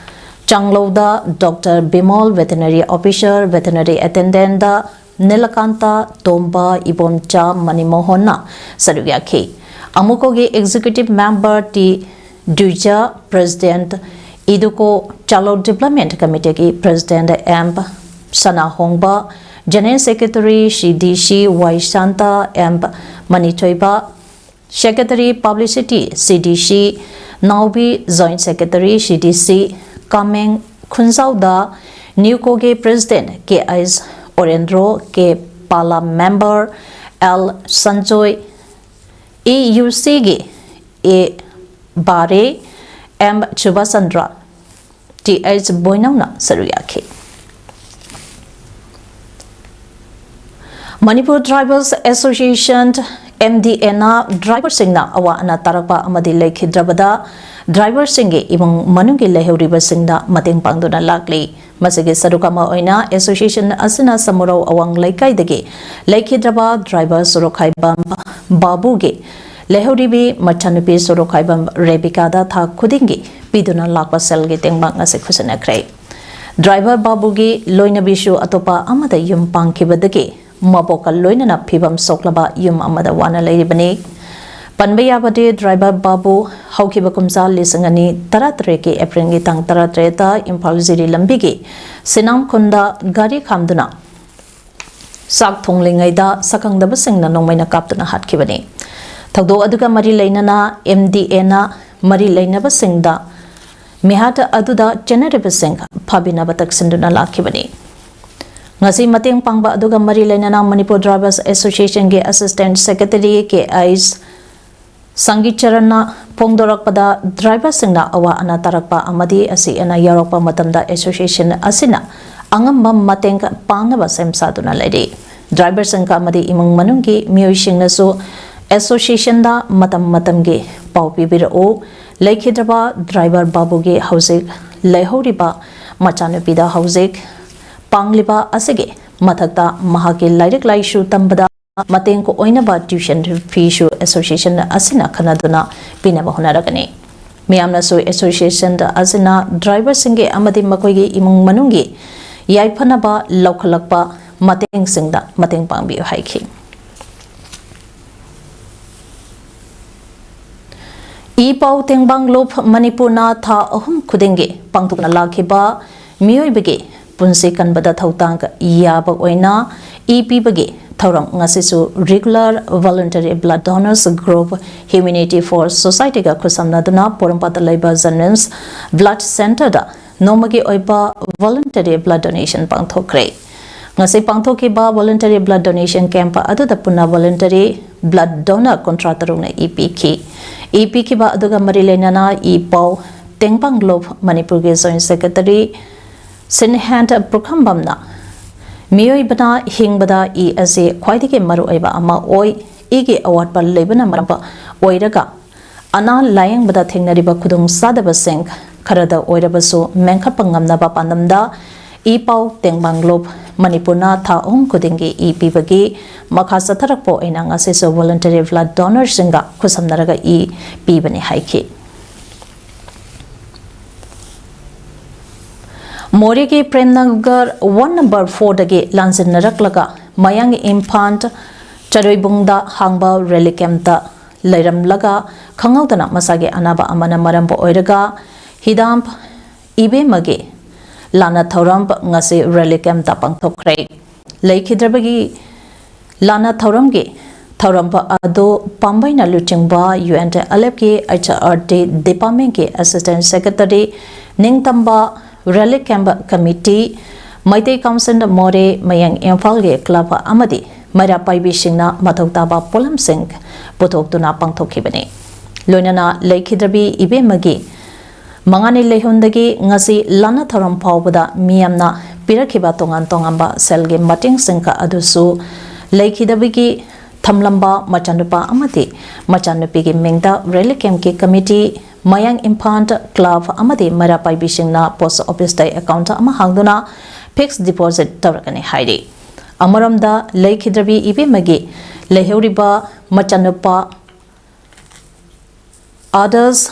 ꯆꯥꯡꯂꯧꯗ Doctor Bimol, Veterinary Officer, Veterinary Attendantꯗ ꯅꯤꯂꯀꯥꯟꯇ, ꯇꯣꯝꯕ, ꯏꯕꯣꯝꯆꯥ, ꯃꯅꯤꯃꯣꯍꯟꯅ ꯁꯔꯨꯛ ꯌꯥꯈꯤ꯫ ꯑꯃꯨꯀꯣꯒꯤ Executive Member T Duija, President Iduko Chalou Development Committeeꯒꯤ President M Sanahongba, General Secretary C D C Y Santa, M Manithoiba, Secretary Publicity ꯁꯤ ꯗꯤ ꯁꯤ ꯅꯥꯎꯕꯤ, Joint Secretary ꯁꯤ ꯗꯤ ꯁꯤ ꯀꯥꯃꯦꯡ ꯈꯨꯟꯖꯥꯎꯗ, ꯅ꯭ꯌꯨꯀꯣꯒꯤ President ꯀꯦ ꯑꯩꯆ ꯑꯣꯔꯦꯟꯗ꯭ꯔꯣ, ꯀꯦ ꯄꯥꯂꯥ, Member L Sanjoy, E U ꯁꯤꯒꯤ ꯑꯦ ꯕꯥꯔꯦ, ꯑꯦꯝ ꯁꯨꯕꯥꯁꯆꯟꯗ꯭ꯔ, ꯇꯤ ꯑꯩꯆ ꯕꯣꯏꯅꯥꯎꯅ ꯁꯔꯨꯛ ꯌꯥꯈꯤ꯫ Manipur drivers association, M D ꯑꯦꯅ ꯗ꯭ꯔꯥꯏꯚꯔꯁꯤꯡꯅ ꯑꯋꯥ ꯑꯅꯥ ꯇꯥꯔꯛꯄ ꯑꯃꯗꯤ ꯂꯩꯈꯤꯗ꯭ꯔꯕꯗ ꯗ꯭ꯔꯥꯏꯚꯔꯁꯤꯡꯒꯤ ꯏꯃꯨꯡ ꯃꯅꯨꯡꯒꯤ ꯂꯩꯍꯧꯔꯤꯕꯁꯤꯡꯗ ꯃꯇꯦꯡ ꯄꯥꯡꯗꯨꯅ ꯂꯥꯛꯂꯤ꯫ ꯃꯁꯤꯒꯤ ꯁꯔꯨꯛ ꯑꯃ ꯑꯣꯏꯅ ꯑꯦꯁꯣꯁꯤꯌꯦꯁꯟ ꯑꯁꯤꯅ ꯁꯃꯨꯔꯧ ꯑꯋꯥꯡ ꯂꯩꯀꯥꯏꯗꯒꯤ ꯂꯩꯈꯤꯗ꯭ꯔꯕ ꯗ꯭ꯔꯥꯏꯚꯔ ꯁꯣꯔꯣꯛꯈꯥꯏꯕꯝ ꯕꯥꯕꯨꯒꯤ ꯂꯩꯍꯧꯔꯤꯕꯤ ꯃꯆꯥꯅꯨꯄꯤ ꯁꯣꯔꯣꯛꯈꯥꯏꯕꯝ ꯔꯦꯕꯤꯀꯥꯗ ꯊꯥ ꯈꯨꯗꯤꯡꯒꯤ ꯄꯤꯗꯨꯅ ꯂꯥꯛꯄ ꯁꯦꯜꯒꯤ ꯇꯦꯡꯕꯥꯡ ꯑꯁꯤ ꯈꯨꯠꯁꯤꯟꯅꯈ꯭ꯔꯦ꯫ ꯗ꯭ꯔꯥꯏꯚꯔ ꯕꯥꯕꯨꯒꯤ ꯂꯣꯏꯅꯕꯤꯁꯨ ꯑꯇꯣꯞꯄ ꯑꯃꯗ ꯌꯨꯝ ꯄꯥꯟꯈꯤꯕꯗꯒꯤ ꯃꯕꯣꯛꯀ ꯂꯣꯏꯅꯅ ꯐꯤꯕꯝ ꯁꯣꯛꯂꯕ ꯌꯨꯝ ꯑꯃꯗ ꯋꯥꯅ ꯂꯩꯔꯤꯕꯅꯤ꯫ ꯄꯟꯕ ꯌꯥꯕꯗꯤ, ꯗ꯭ꯔꯥꯏꯚꯔ ꯕꯥꯕꯨ ꯍꯧꯈꯤꯕ ꯀꯨꯝꯖꯥ ꯂꯤꯁꯤꯡ ꯑꯅꯤ ꯇꯔꯥꯇꯔꯦꯠꯀꯤ ꯑꯦꯄ꯭ꯔꯤꯜꯒꯤ ꯇꯥꯡ ꯇꯔꯥꯇꯔꯦꯠꯇ ꯏꯝꯐꯥꯜ ꯖꯤꯔꯤ ꯂꯝꯕꯤꯒꯤ ꯁꯤꯅꯥꯝꯈꯣꯟꯗ ꯒꯥꯔꯤ ꯈꯥꯝꯗꯨꯅ ꯆꯥꯛ ꯊꯣꯡꯂꯤꯉꯩꯗ ꯁꯛꯈꯪꯗꯕꯁꯤꯡꯅ ꯅꯣꯡꯃꯩꯅ ꯀꯥꯞꯇꯨꯅ ꯍꯥꯠꯈꯤꯕꯅꯤ꯫ ꯊꯧꯗꯣꯛ ꯑꯗꯨꯒ ꯃꯔꯤ ꯂꯩꯅꯅ ꯑꯦꯝ ꯗꯤ ꯑꯦꯅ ꯃꯔꯤ ꯂꯩꯅꯕꯁꯤꯡꯗ ꯃꯤꯍꯥꯠ ꯑꯗꯨꯗ ꯆꯦꯟꯅꯔꯤꯕꯁꯤꯡ ꯐꯥꯕꯤꯅꯕ ꯇꯛꯁꯤꯟꯗꯨꯅ ꯂꯥꯛꯈꯤꯕꯅꯤ꯫ ꯉꯁꯤ ꯃꯇꯦꯡ ꯄꯥꯡꯕ ꯑꯗꯨꯒ ꯃꯔꯤ ꯂꯩꯅꯅ ꯃꯅꯤꯄꯨꯔ ꯗ꯭ꯔꯥꯏꯚꯔꯁ ꯑꯦꯁꯣꯁꯤꯌꯦꯁꯟꯒꯤ ꯑꯦꯁꯤꯁꯇꯦꯟꯠ ꯁꯦꯀ꯭ꯔꯦꯇꯔꯤ ꯀꯦ ꯑꯩꯆ ꯁꯪꯒꯤꯆꯔꯟꯅ ꯐꯣꯡꯗꯣꯔꯛꯄꯗ, ꯗ꯭ꯔꯥꯏꯚꯔꯁꯤꯡꯅ ꯑꯋꯥ ꯑꯅꯥ ꯇꯥꯔꯛꯄ ꯑꯃꯗꯤ ꯑꯁꯤ ꯑꯅꯥ ꯌꯥꯎꯔꯛꯄ ꯃꯇꯝꯗ ꯑꯦꯁꯣꯁꯤꯌꯦꯁꯟ ꯑꯁꯤꯅ ꯑꯉꯝꯕ ꯃꯇꯦꯡ ꯄꯥꯡꯅꯕ ꯁꯦꯝ ꯁꯥꯗꯨꯅ ꯂꯩꯔꯤ꯫ ꯗ꯭ꯔꯥꯏꯚꯔꯁꯤꯡꯒ ꯑꯃꯗꯤ ꯏꯃꯨꯡ ꯃꯅꯨꯡꯒꯤ ꯃꯤꯑꯣꯏꯁꯤꯡꯅꯁꯨ ꯑꯦꯁꯣꯁꯤꯌꯦꯁꯟꯗ ꯃꯇꯝ ꯃꯇꯝꯒꯤ ꯄꯥꯎ ꯄꯤꯕꯤꯔꯛꯎ꯫ ꯂꯩꯈꯤꯗ꯭ꯔꯕ ꯗ꯭ꯔꯥꯏꯚꯔ ꯕꯥꯕꯨꯒꯤ ꯍꯧꯖꯤꯛ ꯂꯩꯍꯧꯔꯤꯕ ꯃꯆꯥꯅꯨꯄꯤꯗ ꯍꯧꯖꯤꯛ ꯄꯥꯡꯂꯤꯕ ꯑꯁꯤꯒꯤ ꯃꯊꯛꯇ ꯃꯍꯥꯛꯀꯤ ꯂꯥꯏꯔꯤꯛ ꯂꯥꯏꯁꯨ ꯇꯝꯕꯗ ꯃꯇꯦꯡ ꯑꯣꯏꯅꯕ ꯇ꯭ꯌꯨꯁꯟ ꯐꯤꯁꯨ ꯑꯦꯁꯣꯁꯤꯌꯦꯁꯟ ꯑꯁꯤꯅ ꯈꯟꯅꯗꯨꯅ ꯄꯤꯅꯕ ꯍꯣꯠꯅꯔꯒꯅꯤ꯫ ꯃꯤꯌꯥꯝꯅꯁꯨ ꯑꯦꯁꯣꯁꯤꯌꯦꯁꯟ ꯑꯁꯤꯅ ꯗ꯭ꯔꯥꯏꯚꯔꯁꯤꯡꯒꯤ ꯑꯃꯗꯤ ꯃꯈꯣꯏꯒꯤ ꯏꯃꯨꯡ ꯃꯅꯨꯡꯒꯤ ꯌꯥꯏꯐꯅꯕ ꯂꯧꯈꯠꯂꯛꯄ ꯃꯇꯦꯡꯁꯤꯡꯗ ꯃꯇꯦꯡ ꯄꯥꯡꯕꯤꯌꯨ ꯍꯥꯏꯈꯤ꯫ ꯏ ꯄꯥꯎ ꯇꯦꯡꯕꯥꯡ ꯂꯨꯞ ꯃꯅꯤꯄꯨꯔꯅ ꯊꯥ ꯑꯍꯨꯝ ꯈꯨꯗꯤꯡꯒꯤ ꯄꯥꯡꯊꯣꯛꯅ ꯂꯥꯛꯈꯤꯕ ꯃꯤꯑꯣꯏꯕꯒꯤ ꯄꯨꯟꯁꯤ ꯀꯟꯕꯗ ꯊꯧꯗꯥꯡ ꯌꯥꯕ ꯑꯣꯏꯅ ꯏ ꯄꯤꯕꯒꯤ ꯊꯧꯔꯝ ꯉꯁꯤꯁꯨ Regular Voluntary Blood Donors Group, Humanity Force Society ꯒ ꯈꯨꯠꯁꯝꯅꯗꯨꯅ ꯄꯣꯔꯣꯝꯄꯥꯠꯇ ꯂꯩꯕ ꯖꯦꯅꯤꯝꯁ ꯕ꯭ꯂꯗ ꯁꯦꯟꯇꯔꯗ ꯅꯣꯡꯃꯒꯤ ꯑꯣꯏꯕ voluntary blood donation ꯄꯥꯡꯊꯣꯛꯈ꯭ꯔꯦ꯫ ꯉꯁꯤ ꯄꯥꯡꯊꯣꯛꯈꯤꯕ voluntary blood donation camp ꯑꯗꯨꯗ ꯄꯨꯟꯅ voluntary blood donor ꯀꯨꯟꯊ꯭ꯔꯥ ꯇꯔꯨꯛꯅ ꯏ ꯄꯤꯈꯤ꯫ ꯏ ꯄꯤꯈꯤꯕ ꯑꯗꯨꯒ ꯃꯔꯤ ꯂꯩꯅꯅ ꯏ ꯄꯥꯎ ꯇꯦꯡꯕꯥꯡ ꯂꯨꯞ ꯃꯅꯤꯄꯨꯔꯒꯤ Joint Secretary ꯁꯤꯟꯍꯦꯟ ꯄꯨꯈ꯭ꯔꯝꯕꯝꯅ ꯃꯤꯑꯣꯏꯕꯅ ꯍꯤꯡꯕꯗ ꯏ ꯑꯁꯤ ꯈ꯭ꯋꯥꯏꯗꯒꯤ ꯃꯔꯨꯑꯣꯏꯕ ꯑꯃ ꯑꯣꯏ꯫ ꯏꯒꯤ ꯑꯋꯥꯠꯄ ꯂꯩꯕꯅ ꯃꯔꯝ ꯑꯣꯏꯔꯒ ꯑꯅꯥ ꯂꯥꯌꯦꯡꯕꯗ ꯊꯦꯡꯅꯔꯤꯕ ꯈꯨꯗꯣꯡꯆꯥꯗꯕꯁꯤꯡ ꯈꯔꯗ ꯑꯣꯏꯔꯕꯁꯨ ꯃꯦꯟꯈꯠꯄ ꯉꯝꯅꯕ ꯄꯥꯟꯗꯝꯗ ꯏ ꯄꯥꯎ ꯇꯦꯡꯕꯥꯡ ꯂꯨꯞ ꯃꯅꯤꯄꯨꯔꯅ ꯊꯥ ꯑꯍꯨꯝ ꯈꯨꯗꯤꯡꯒꯤ ꯏ ꯄꯤꯕꯒꯤ ꯃꯈꯥ ꯆꯠꯊꯔꯛꯄ ꯑꯣꯏꯅ ꯉꯁꯤꯁꯨ voluntary blood donorꯁꯤꯡꯒ ꯈꯨꯠꯁꯝꯅꯔꯒ ꯏ ꯄꯤꯕꯅꯤ ꯍꯥꯏꯈꯤ꯫ ꯃꯣꯔꯦꯒꯤ ꯄ꯭ꯔꯦꯝꯅꯒꯔ one number fourꯗꯒꯤ ꯂꯥꯟꯖꯤꯟꯅꯔꯛꯂꯒ ꯃꯌꯥꯡ ꯏꯝꯐꯥꯜ ꯆꯔꯣꯏꯕꯨꯡꯗ ꯍꯥꯡꯕ relief campꯇ ꯂꯩꯔꯝꯂꯒ ꯈꯪꯍꯧꯗꯅ ꯃꯁꯥꯒꯤ ꯑꯅꯥꯕ ꯑꯃꯅ ꯃꯔꯝ ꯑꯣꯏꯔꯒ ꯍꯤꯗꯥꯝ ꯏꯕꯦꯝꯃꯒꯤ ꯂꯥꯟꯅ ꯊꯧꯔꯝ ꯉꯁꯤ relief campꯇ ꯄꯥꯡꯊꯣꯛꯈ꯭ꯔꯦ꯫ ꯂꯩꯈꯤꯗ꯭ꯔꯕꯒꯤ ꯂꯥꯟꯅ ꯊꯧꯔꯝꯒꯤ ꯊꯧꯔꯝ ꯑꯗꯨ ꯄꯥꯝꯕꯩꯅ ꯂꯨꯆꯤꯡꯕ UNLFꯀꯤ HRD departmentꯀꯤ Assistant Secretary, ꯅꯤꯡꯇꯝꯕ relief camp committee, Meitei Council ꯃꯣꯔꯦ, ꯃꯌꯥꯡ ꯏꯝꯐꯥꯜꯒꯤ club ꯑꯃꯗꯤ ꯃꯩꯔꯥ ꯄꯥꯏꯕꯤꯁꯤꯡꯅ ꯃꯊꯧ ꯇꯥꯕ ꯄꯣꯠꯂꯝꯁꯤꯡ ꯄꯨꯊꯣꯛꯇꯨꯅ ꯄꯥꯡꯊꯣꯛꯈꯤꯕꯅꯤ꯫ ꯂꯣꯏꯅꯅ ꯂꯩꯈꯤꯗ꯭ꯔꯕꯤ ꯏꯕꯦꯝꯃꯒꯤ ꯃꯉꯥꯅꯤ ꯂꯩꯍꯨꯝꯗꯒꯤ ꯉꯁꯤ ꯂꯥꯟꯅ ꯊꯧꯔꯝ ꯐꯥꯎꯕꯗ ꯃꯤꯌꯥꯝꯅ ꯄꯤꯔꯛꯈꯤꯕ ꯇꯣꯉꯥꯟ ꯇꯣꯉꯥꯟꯕ ꯁꯦꯜꯒꯤ ꯃꯇꯦꯡꯁꯤꯡ ꯑꯗꯨꯁꯨ ꯂꯩꯈꯤꯗꯕꯒꯤ ꯊꯝꯂꯝꯕ ꯃꯆꯥꯅꯨꯄꯥ ꯑꯃꯗꯤ ꯃꯆꯥꯅꯨꯄꯤꯒꯤ ꯃꯤꯡꯗ relief campꯀꯤ committee, ꯃꯌꯥꯡ ꯏꯝꯐꯥꯜ club ꯑꯃꯗꯤ ꯃꯩꯔꯥ ꯄꯥꯏꯕꯤꯁꯤꯡꯅ post officeꯇ account ꯑꯃ ꯍꯥꯡꯗꯨꯅ fixed deposit ꯇꯧꯔꯒꯅꯤ ꯍꯥꯏꯔꯤ꯫ ꯑꯃꯔꯣꯝꯗ ꯂꯩꯈꯤꯗ꯭ꯔꯕꯤ ꯏꯕꯦꯝꯃꯒꯤ ꯂꯩꯍꯧꯔꯤꯕ ꯃꯆꯥꯅꯨꯄꯥ ꯑꯥꯗꯔꯁ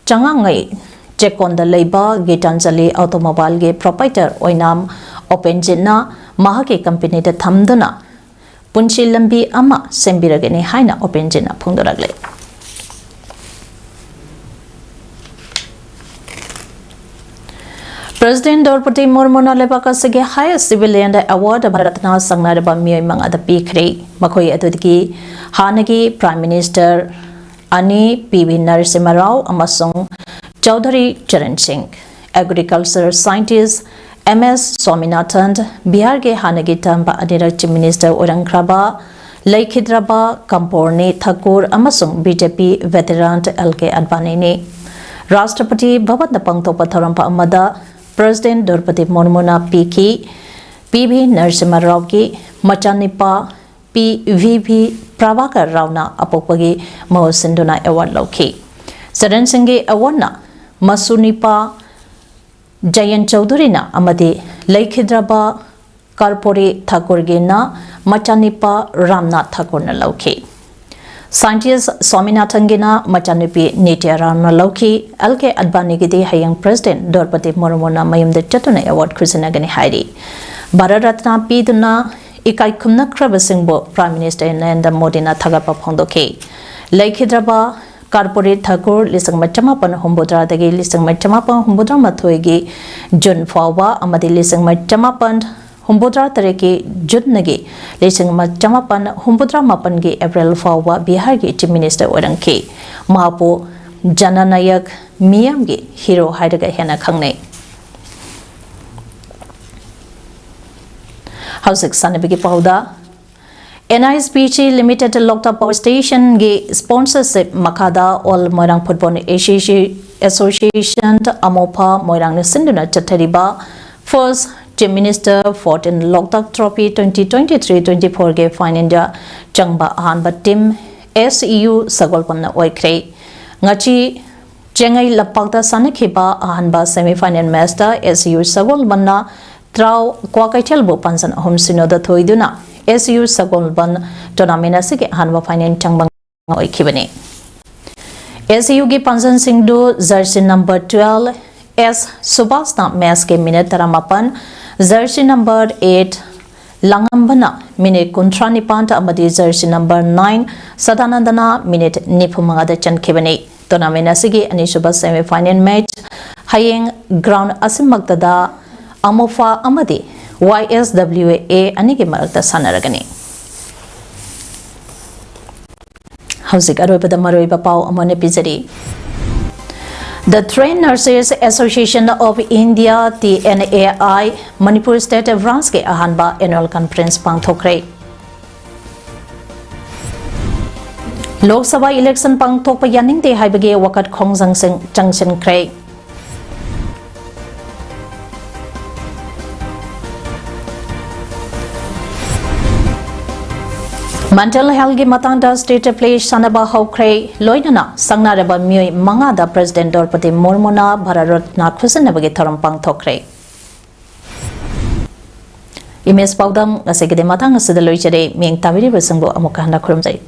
ꯆꯉꯥꯡꯉꯩ ꯆꯦꯛꯀꯣꯟꯗ ꯂꯩꯕ ꯒꯤꯇꯥꯟꯖꯂꯤ automobileꯒꯤ proprietor ꯑꯣꯏꯅꯥꯝ ꯎꯄꯦꯟꯖꯤꯠꯅ ꯃꯍꯥꯛꯀꯤ companyꯗ ꯊꯝꯗꯨꯅ ꯄꯨꯟꯁꯤ ꯂꯝꯕꯤ ꯑꯃ ꯁꯦꯝꯕꯤꯔꯒꯅꯤ ꯍꯥꯏꯅ ꯎꯄꯦꯟꯖꯤꯠꯅ ꯐꯣꯡꯗꯣꯔꯛꯂꯤ꯫ President ꯗ꯭ꯔꯧꯄꯗꯤ ꯃꯨꯔꯃꯨꯅ ꯂꯩꯕꯥꯛ ꯑꯁꯤꯒꯤ highest civilian award ꯚꯥꯔꯠꯅ ꯁꯛꯅꯔꯕ ꯃꯤꯑꯣꯏ ꯃꯉꯥꯗ ꯄꯤꯈ꯭ꯔꯦ꯫ ꯃꯈꯣꯏ ꯑꯗꯨꯗꯒꯤ ꯍꯥꯟꯅꯒꯤ Prime Minister ꯑꯅꯤ, ꯄꯤ ꯚꯤ ꯅꯔꯁꯤꯝꯍ ꯔꯥꯎ ꯑꯃꯁꯨꯡ ꯆꯧꯙꯔꯤ ꯆꯔꯟ ꯁꯤꯡ, agriculture scientist ꯑꯦꯝ ꯑꯦꯁ ꯁ꯭ꯋꯥꯃꯤꯅꯥꯊꯟ, ꯕꯤꯍꯥꯔꯒꯤ ꯍꯥꯟꯅꯒꯤ ꯇꯝꯕ ꯑꯅꯤꯔꯛ Chief Minister ꯑꯣꯏꯔꯝꯈ꯭ꯔꯕ ꯂꯩꯈꯤꯗ꯭ꯔꯕ ꯀꯝꯄꯣꯔꯅꯤ ꯊꯥꯀꯨꯔ ꯑꯃꯁꯨꯡ B J P veteran L K ꯑꯗꯚꯥꯅꯤꯅꯤ꯫ ꯔꯥꯁꯇ꯭ꯔꯄꯇꯤ ꯚꯕꯟꯗ ꯄꯥꯡꯊꯣꯛꯄ ꯊꯧꯔꯝ ꯑꯃꯗ ꯄ꯭ꯔꯦꯁꯤꯗꯦꯟꯠ ꯗ꯭ꯔꯧꯄꯗꯤ ꯃꯨꯔꯃꯨꯅ ꯄꯤꯈꯤ꯫ ꯄꯤ ꯚꯤ ꯅꯔꯁꯤꯝꯍ ꯔꯥꯎꯒꯤ ꯃꯆꯥꯅꯤꯄꯥ ꯄꯤ ꯚꯤ ꯚꯤ ꯄ꯭ꯔꯚꯥꯀꯔ ꯔꯥꯎꯅ ꯑꯄꯣꯛꯄꯒꯤ ꯃꯍꯨꯠ ꯁꯤꯟꯗꯨꯅ ꯑꯦꯋꯥꯔꯗ ꯂꯧꯈꯤ꯫ ꯆꯔꯟ ꯁꯤꯡꯒꯤ ꯑꯦꯋꯥꯔꯗꯅ ꯃꯁꯨꯅꯤꯄꯥ ꯖꯌꯟ ꯆꯧꯙꯨꯔꯤꯅ ꯑꯃꯗꯤ ꯂꯩꯈꯤꯗ꯭ꯔꯕ ꯀꯔꯄꯨꯔꯤ ꯊꯥꯀꯨꯔꯒꯤꯅ ꯃꯆꯥꯅꯤꯄꯥ ꯔꯥꯝꯅꯥꯊ ꯊꯥꯀꯨꯔꯅ ꯂꯧꯈꯤ꯫ ꯁꯥꯏꯟꯇꯤꯁ ꯁ꯭ꯋꯥꯃꯤꯅꯥꯊꯟꯒꯤꯅ ꯃꯆꯥꯅꯨꯄꯤ ꯅꯤꯇ꯭ꯌ ꯔꯥꯝꯅ ꯂꯧꯈꯤ꯫ ꯑꯦꯜ ꯀꯦ ꯑꯗꯚꯥꯅꯤꯒꯤꯗꯤ ꯍꯌꯦꯡ ꯄ꯭ꯔꯦꯁꯤꯗꯦꯟꯠ ꯗ꯭ꯔꯧꯄꯗꯤ ꯃꯨꯔꯃꯨꯅ ꯃꯌꯨꯝꯗ ꯆꯠꯇꯨꯅ ꯑꯦꯋꯥꯔꯗ ꯈꯨꯠꯁꯤꯟꯅꯒꯅꯤ ꯍꯥꯏꯔꯤ꯫ ꯚꯥꯔꯠ ꯔꯠꯅ ꯄꯤꯗꯨꯅ ꯏꯀꯥꯏ ꯈꯨꯝꯅꯈ꯭ꯔꯕꯁꯤꯡꯕꯨ ꯄ꯭ꯔꯥꯏꯝ ꯃꯤꯅꯤꯁꯇꯔ ꯅꯔꯦꯟꯗ꯭ꯔ ꯃꯣꯗꯤꯅ ꯊꯥꯒꯠꯄ ꯐꯣꯡꯗꯣꯛꯈꯤ꯫ ꯂꯩꯈꯤꯗ꯭ꯔꯕ ꯀꯔꯄꯨꯔꯤ ꯊꯥꯀꯨꯔ ꯂꯤꯁꯤꯡ ꯑꯃ ꯆꯃꯥꯄꯟ ꯍꯨꯝꯐꯨꯇꯔꯥꯗꯒꯤ ꯂꯤꯁꯤꯡ ꯑꯃ ꯆꯃꯥꯄꯟ ꯍꯨꯝꯐꯨꯇꯔꯥꯃꯥꯊꯣꯏꯒꯤ ꯖꯨꯟ ꯐꯥꯎꯕ ꯑꯃꯗꯤ ꯂꯤꯁꯤꯡ ꯑꯃ ꯆꯃꯥꯄꯟ ꯍꯨꯝꯐꯨꯇꯔꯥ ꯇꯔꯦꯠꯀꯤ ꯖꯨꯟꯗꯒꯤ ꯂꯤꯁꯤꯡ ꯑꯃ ꯆꯃꯥꯄꯟ ꯍꯨꯝꯐꯨꯇꯔꯥ ꯃꯥꯄꯟꯒꯤ ꯑꯦꯄ꯭ꯔꯤꯜ ꯐꯥꯎꯕ ꯕꯤꯍꯥꯔꯒꯤ ꯆꯤꯐ ꯃꯤꯅꯤꯁꯇꯔ ꯑꯣꯏꯔꯝꯈꯤ꯫ ꯃꯍꯥꯛꯄꯨ ꯖꯅꯅꯥꯌꯛ, ꯃꯤꯌꯥꯝꯒꯤ ꯍꯤꯔꯣ ꯍꯥꯏꯔꯒ ꯍꯦꯟꯅ ꯈꯪꯅꯩ꯫ ꯍꯧꯖꯤꯛ ꯁꯥꯟꯅꯕꯒꯤ ꯄꯥꯎꯗ, N I S P G limited Loktak power ꯁ꯭ꯇꯦꯁꯟꯒꯤ ꯁ꯭ꯄꯣꯟꯁꯔꯁꯤꯞ ꯃꯈꯥꯗ ꯑꯣꯜ ꯃꯣꯏꯔꯥꯡ ꯐꯨꯠꯕꯣꯜ ꯑꯦꯁꯣꯁꯤꯌꯦꯁꯟ, ꯑꯃꯣꯐꯥ ꯃꯣꯏꯔꯥꯡꯅ ꯁꯤꯟꯗꯨꯅ ꯆꯠꯊꯔꯤꯕ ꯐꯥꯔꯁ ꯆꯤꯐ ꯃꯤꯅꯤꯁꯇꯔ ꯐꯣꯔꯇꯤꯟ Loktak trophy twenty twenty three twenty ꯐꯣꯔꯒꯤ ꯐꯥꯏꯅꯦꯜ ꯆꯪꯕ ꯑꯍꯥꯟꯕ ꯇꯤꯝ ꯑꯦꯁ ꯏ ꯌꯨ ꯁꯒꯣꯜꯕꯟꯅ ꯑꯣꯏꯈ꯭ꯔꯦ꯫ ꯉꯁꯤ ꯆꯦꯡꯉꯩ ꯂꯝꯄꯥꯛꯇ ꯁꯥꯟꯅꯈꯤꯕ ꯑꯍꯥꯟꯕ ꯁꯦꯃꯤꯐꯥꯏꯅꯦꯜ ꯃꯦꯆꯇ ꯑꯦꯁ ꯏ ꯌꯨ ꯁꯒꯣꯜꯕꯟꯅ ꯇ꯭ꯔꯥꯎ ꯀ꯭ꯋꯥꯀꯩꯊꯦꯜꯕꯨ ꯄꯥꯟꯖꯟ ꯑꯍꯨꯝ ꯁꯤꯅꯣꯗ ꯊꯣꯏꯗꯨꯅ S E U Sagolband tournament ꯑꯁꯤꯒꯤ ꯑꯍꯥꯟꯕ ꯐꯥꯏꯅꯦꯜ ꯆꯪꯕ ꯑꯣꯏꯈꯤꯕꯅꯤ꯫ ꯑꯦꯁ ꯏ ꯌꯨꯒꯤ ꯄꯥꯟꯖꯟꯁꯤꯡꯗꯨ ꯖꯔꯁꯤ ꯅꯝꯕꯔ ꯇ꯭ꯋꯦꯜꯐ ꯑꯦꯁ ꯁꯨꯕꯥꯁꯅ ꯃꯦꯆꯀꯤ ꯃꯤꯅꯤꯠ ꯇꯔꯥꯃꯥꯄꯟ, ꯖꯔꯁꯤ ꯅꯝꯕꯔ ꯑꯩꯠ ꯂꯥꯡꯉꯝꯕꯅ ꯃꯤꯅꯤꯠ ꯀꯨꯟꯊ꯭ꯔꯥ ꯅꯤꯄꯥꯟ ꯑꯃꯗꯤ ꯖꯔꯁꯤ ꯅꯝꯕꯔ ꯅꯥꯏꯟ ꯁꯗꯥꯅꯟꯗꯅ ꯃꯤꯅꯤꯠ ꯅꯤꯐꯨ ꯃꯉꯥꯗ ꯆꯟꯈꯤꯕꯅꯤ꯫ ꯇꯣꯔꯅꯥꯃꯦꯟ ꯑꯁꯤꯒꯤ ꯑꯅꯤꯁꯨꯕ ꯁꯦꯃꯤꯐꯥꯏꯅꯦꯜ ꯃꯦꯆ ꯍꯌꯦꯡ ꯒ꯭ꯔꯥꯎꯟ ꯑꯁꯤꯃꯛꯇꯗ ꯑꯃꯣꯐꯥ ꯑꯃꯗꯤ ꯋꯥꯏ ꯑꯦꯁ ꯗꯕ꯭ꯂꯤꯎ ꯑꯦ ꯑꯅꯤꯒꯤ ꯃꯔꯛꯇ ꯁꯥꯟꯅꯔꯒꯅꯤ꯫ ꯍꯧꯖꯤꯛ ꯑꯔꯣꯏꯕꯗ ꯃꯔꯨꯑꯣꯏꯕ ꯄꯥꯎ ꯑꯃꯨꯛ ꯍꯟꯅ ꯄꯤꯖꯔꯤ꯫ The Trained Nurses Association of India, T N A I, Manipur state ꯕ꯭ꯔꯥꯟꯆꯀꯤ ꯑꯍꯥꯟꯕ ꯑꯦꯅꯨꯑꯦꯜ ꯀꯟꯐꯔꯦꯟꯁ ꯄꯥꯡꯊꯣꯛꯈ꯭ꯔꯦ꯫ ꯂꯣꯛ ꯁꯚꯥ ꯏꯂꯦꯛꯁꯟ ꯄꯥꯡꯊꯣꯛꯄ ꯌꯥꯅꯤꯡꯗꯦ ꯍꯥꯏꯕꯒꯤ ꯋꯥꯀꯠ ꯈꯣꯡꯖꯪꯁꯤꯡ ꯆꯪꯁꯤꯟꯈ꯭ꯔꯦ꯫ ꯃꯦꯟꯇꯦꯜ ꯍꯦꯜꯊꯀꯤ ꯃꯇꯥꯡꯗ ꯁ꯭ꯇꯦꯠ ꯄ꯭ꯂꯦ ꯁꯥꯟꯅꯕ ꯍꯧꯈ꯭ꯔꯦ꯫ ꯂꯣꯏꯅꯅ ꯁꯪꯅꯔꯕ ꯃꯤꯑꯣꯏ ꯃꯉꯥꯗ ꯄ꯭ꯔꯦꯁꯤꯗꯦꯟꯠ ꯗ꯭ꯔꯧꯄꯗꯤ ꯃꯨꯔꯃꯨꯅ ꯚꯥꯔꯠ ꯔꯠꯅ ꯈꯨꯠꯁꯤꯟꯅꯕꯒꯤ ꯊꯧꯔꯝ ꯄꯥꯡꯊꯣꯛꯈ꯭ꯔꯦ꯫ ꯏꯃꯦꯖ ꯄꯥꯎꯗꯝ ꯉꯁꯤꯒꯤꯗꯤ ꯃꯇꯥꯡ ꯑꯁꯤꯗ ꯂꯣꯏꯖꯔꯦ꯫ ꯃꯤꯠꯌꯦꯡ ꯇꯥꯕꯤꯔꯤꯕꯁꯤꯡꯕꯨ ꯑꯃꯨꯛꯀ ꯍꯟꯅ ꯈꯨꯔꯨꯝꯖꯩ꯫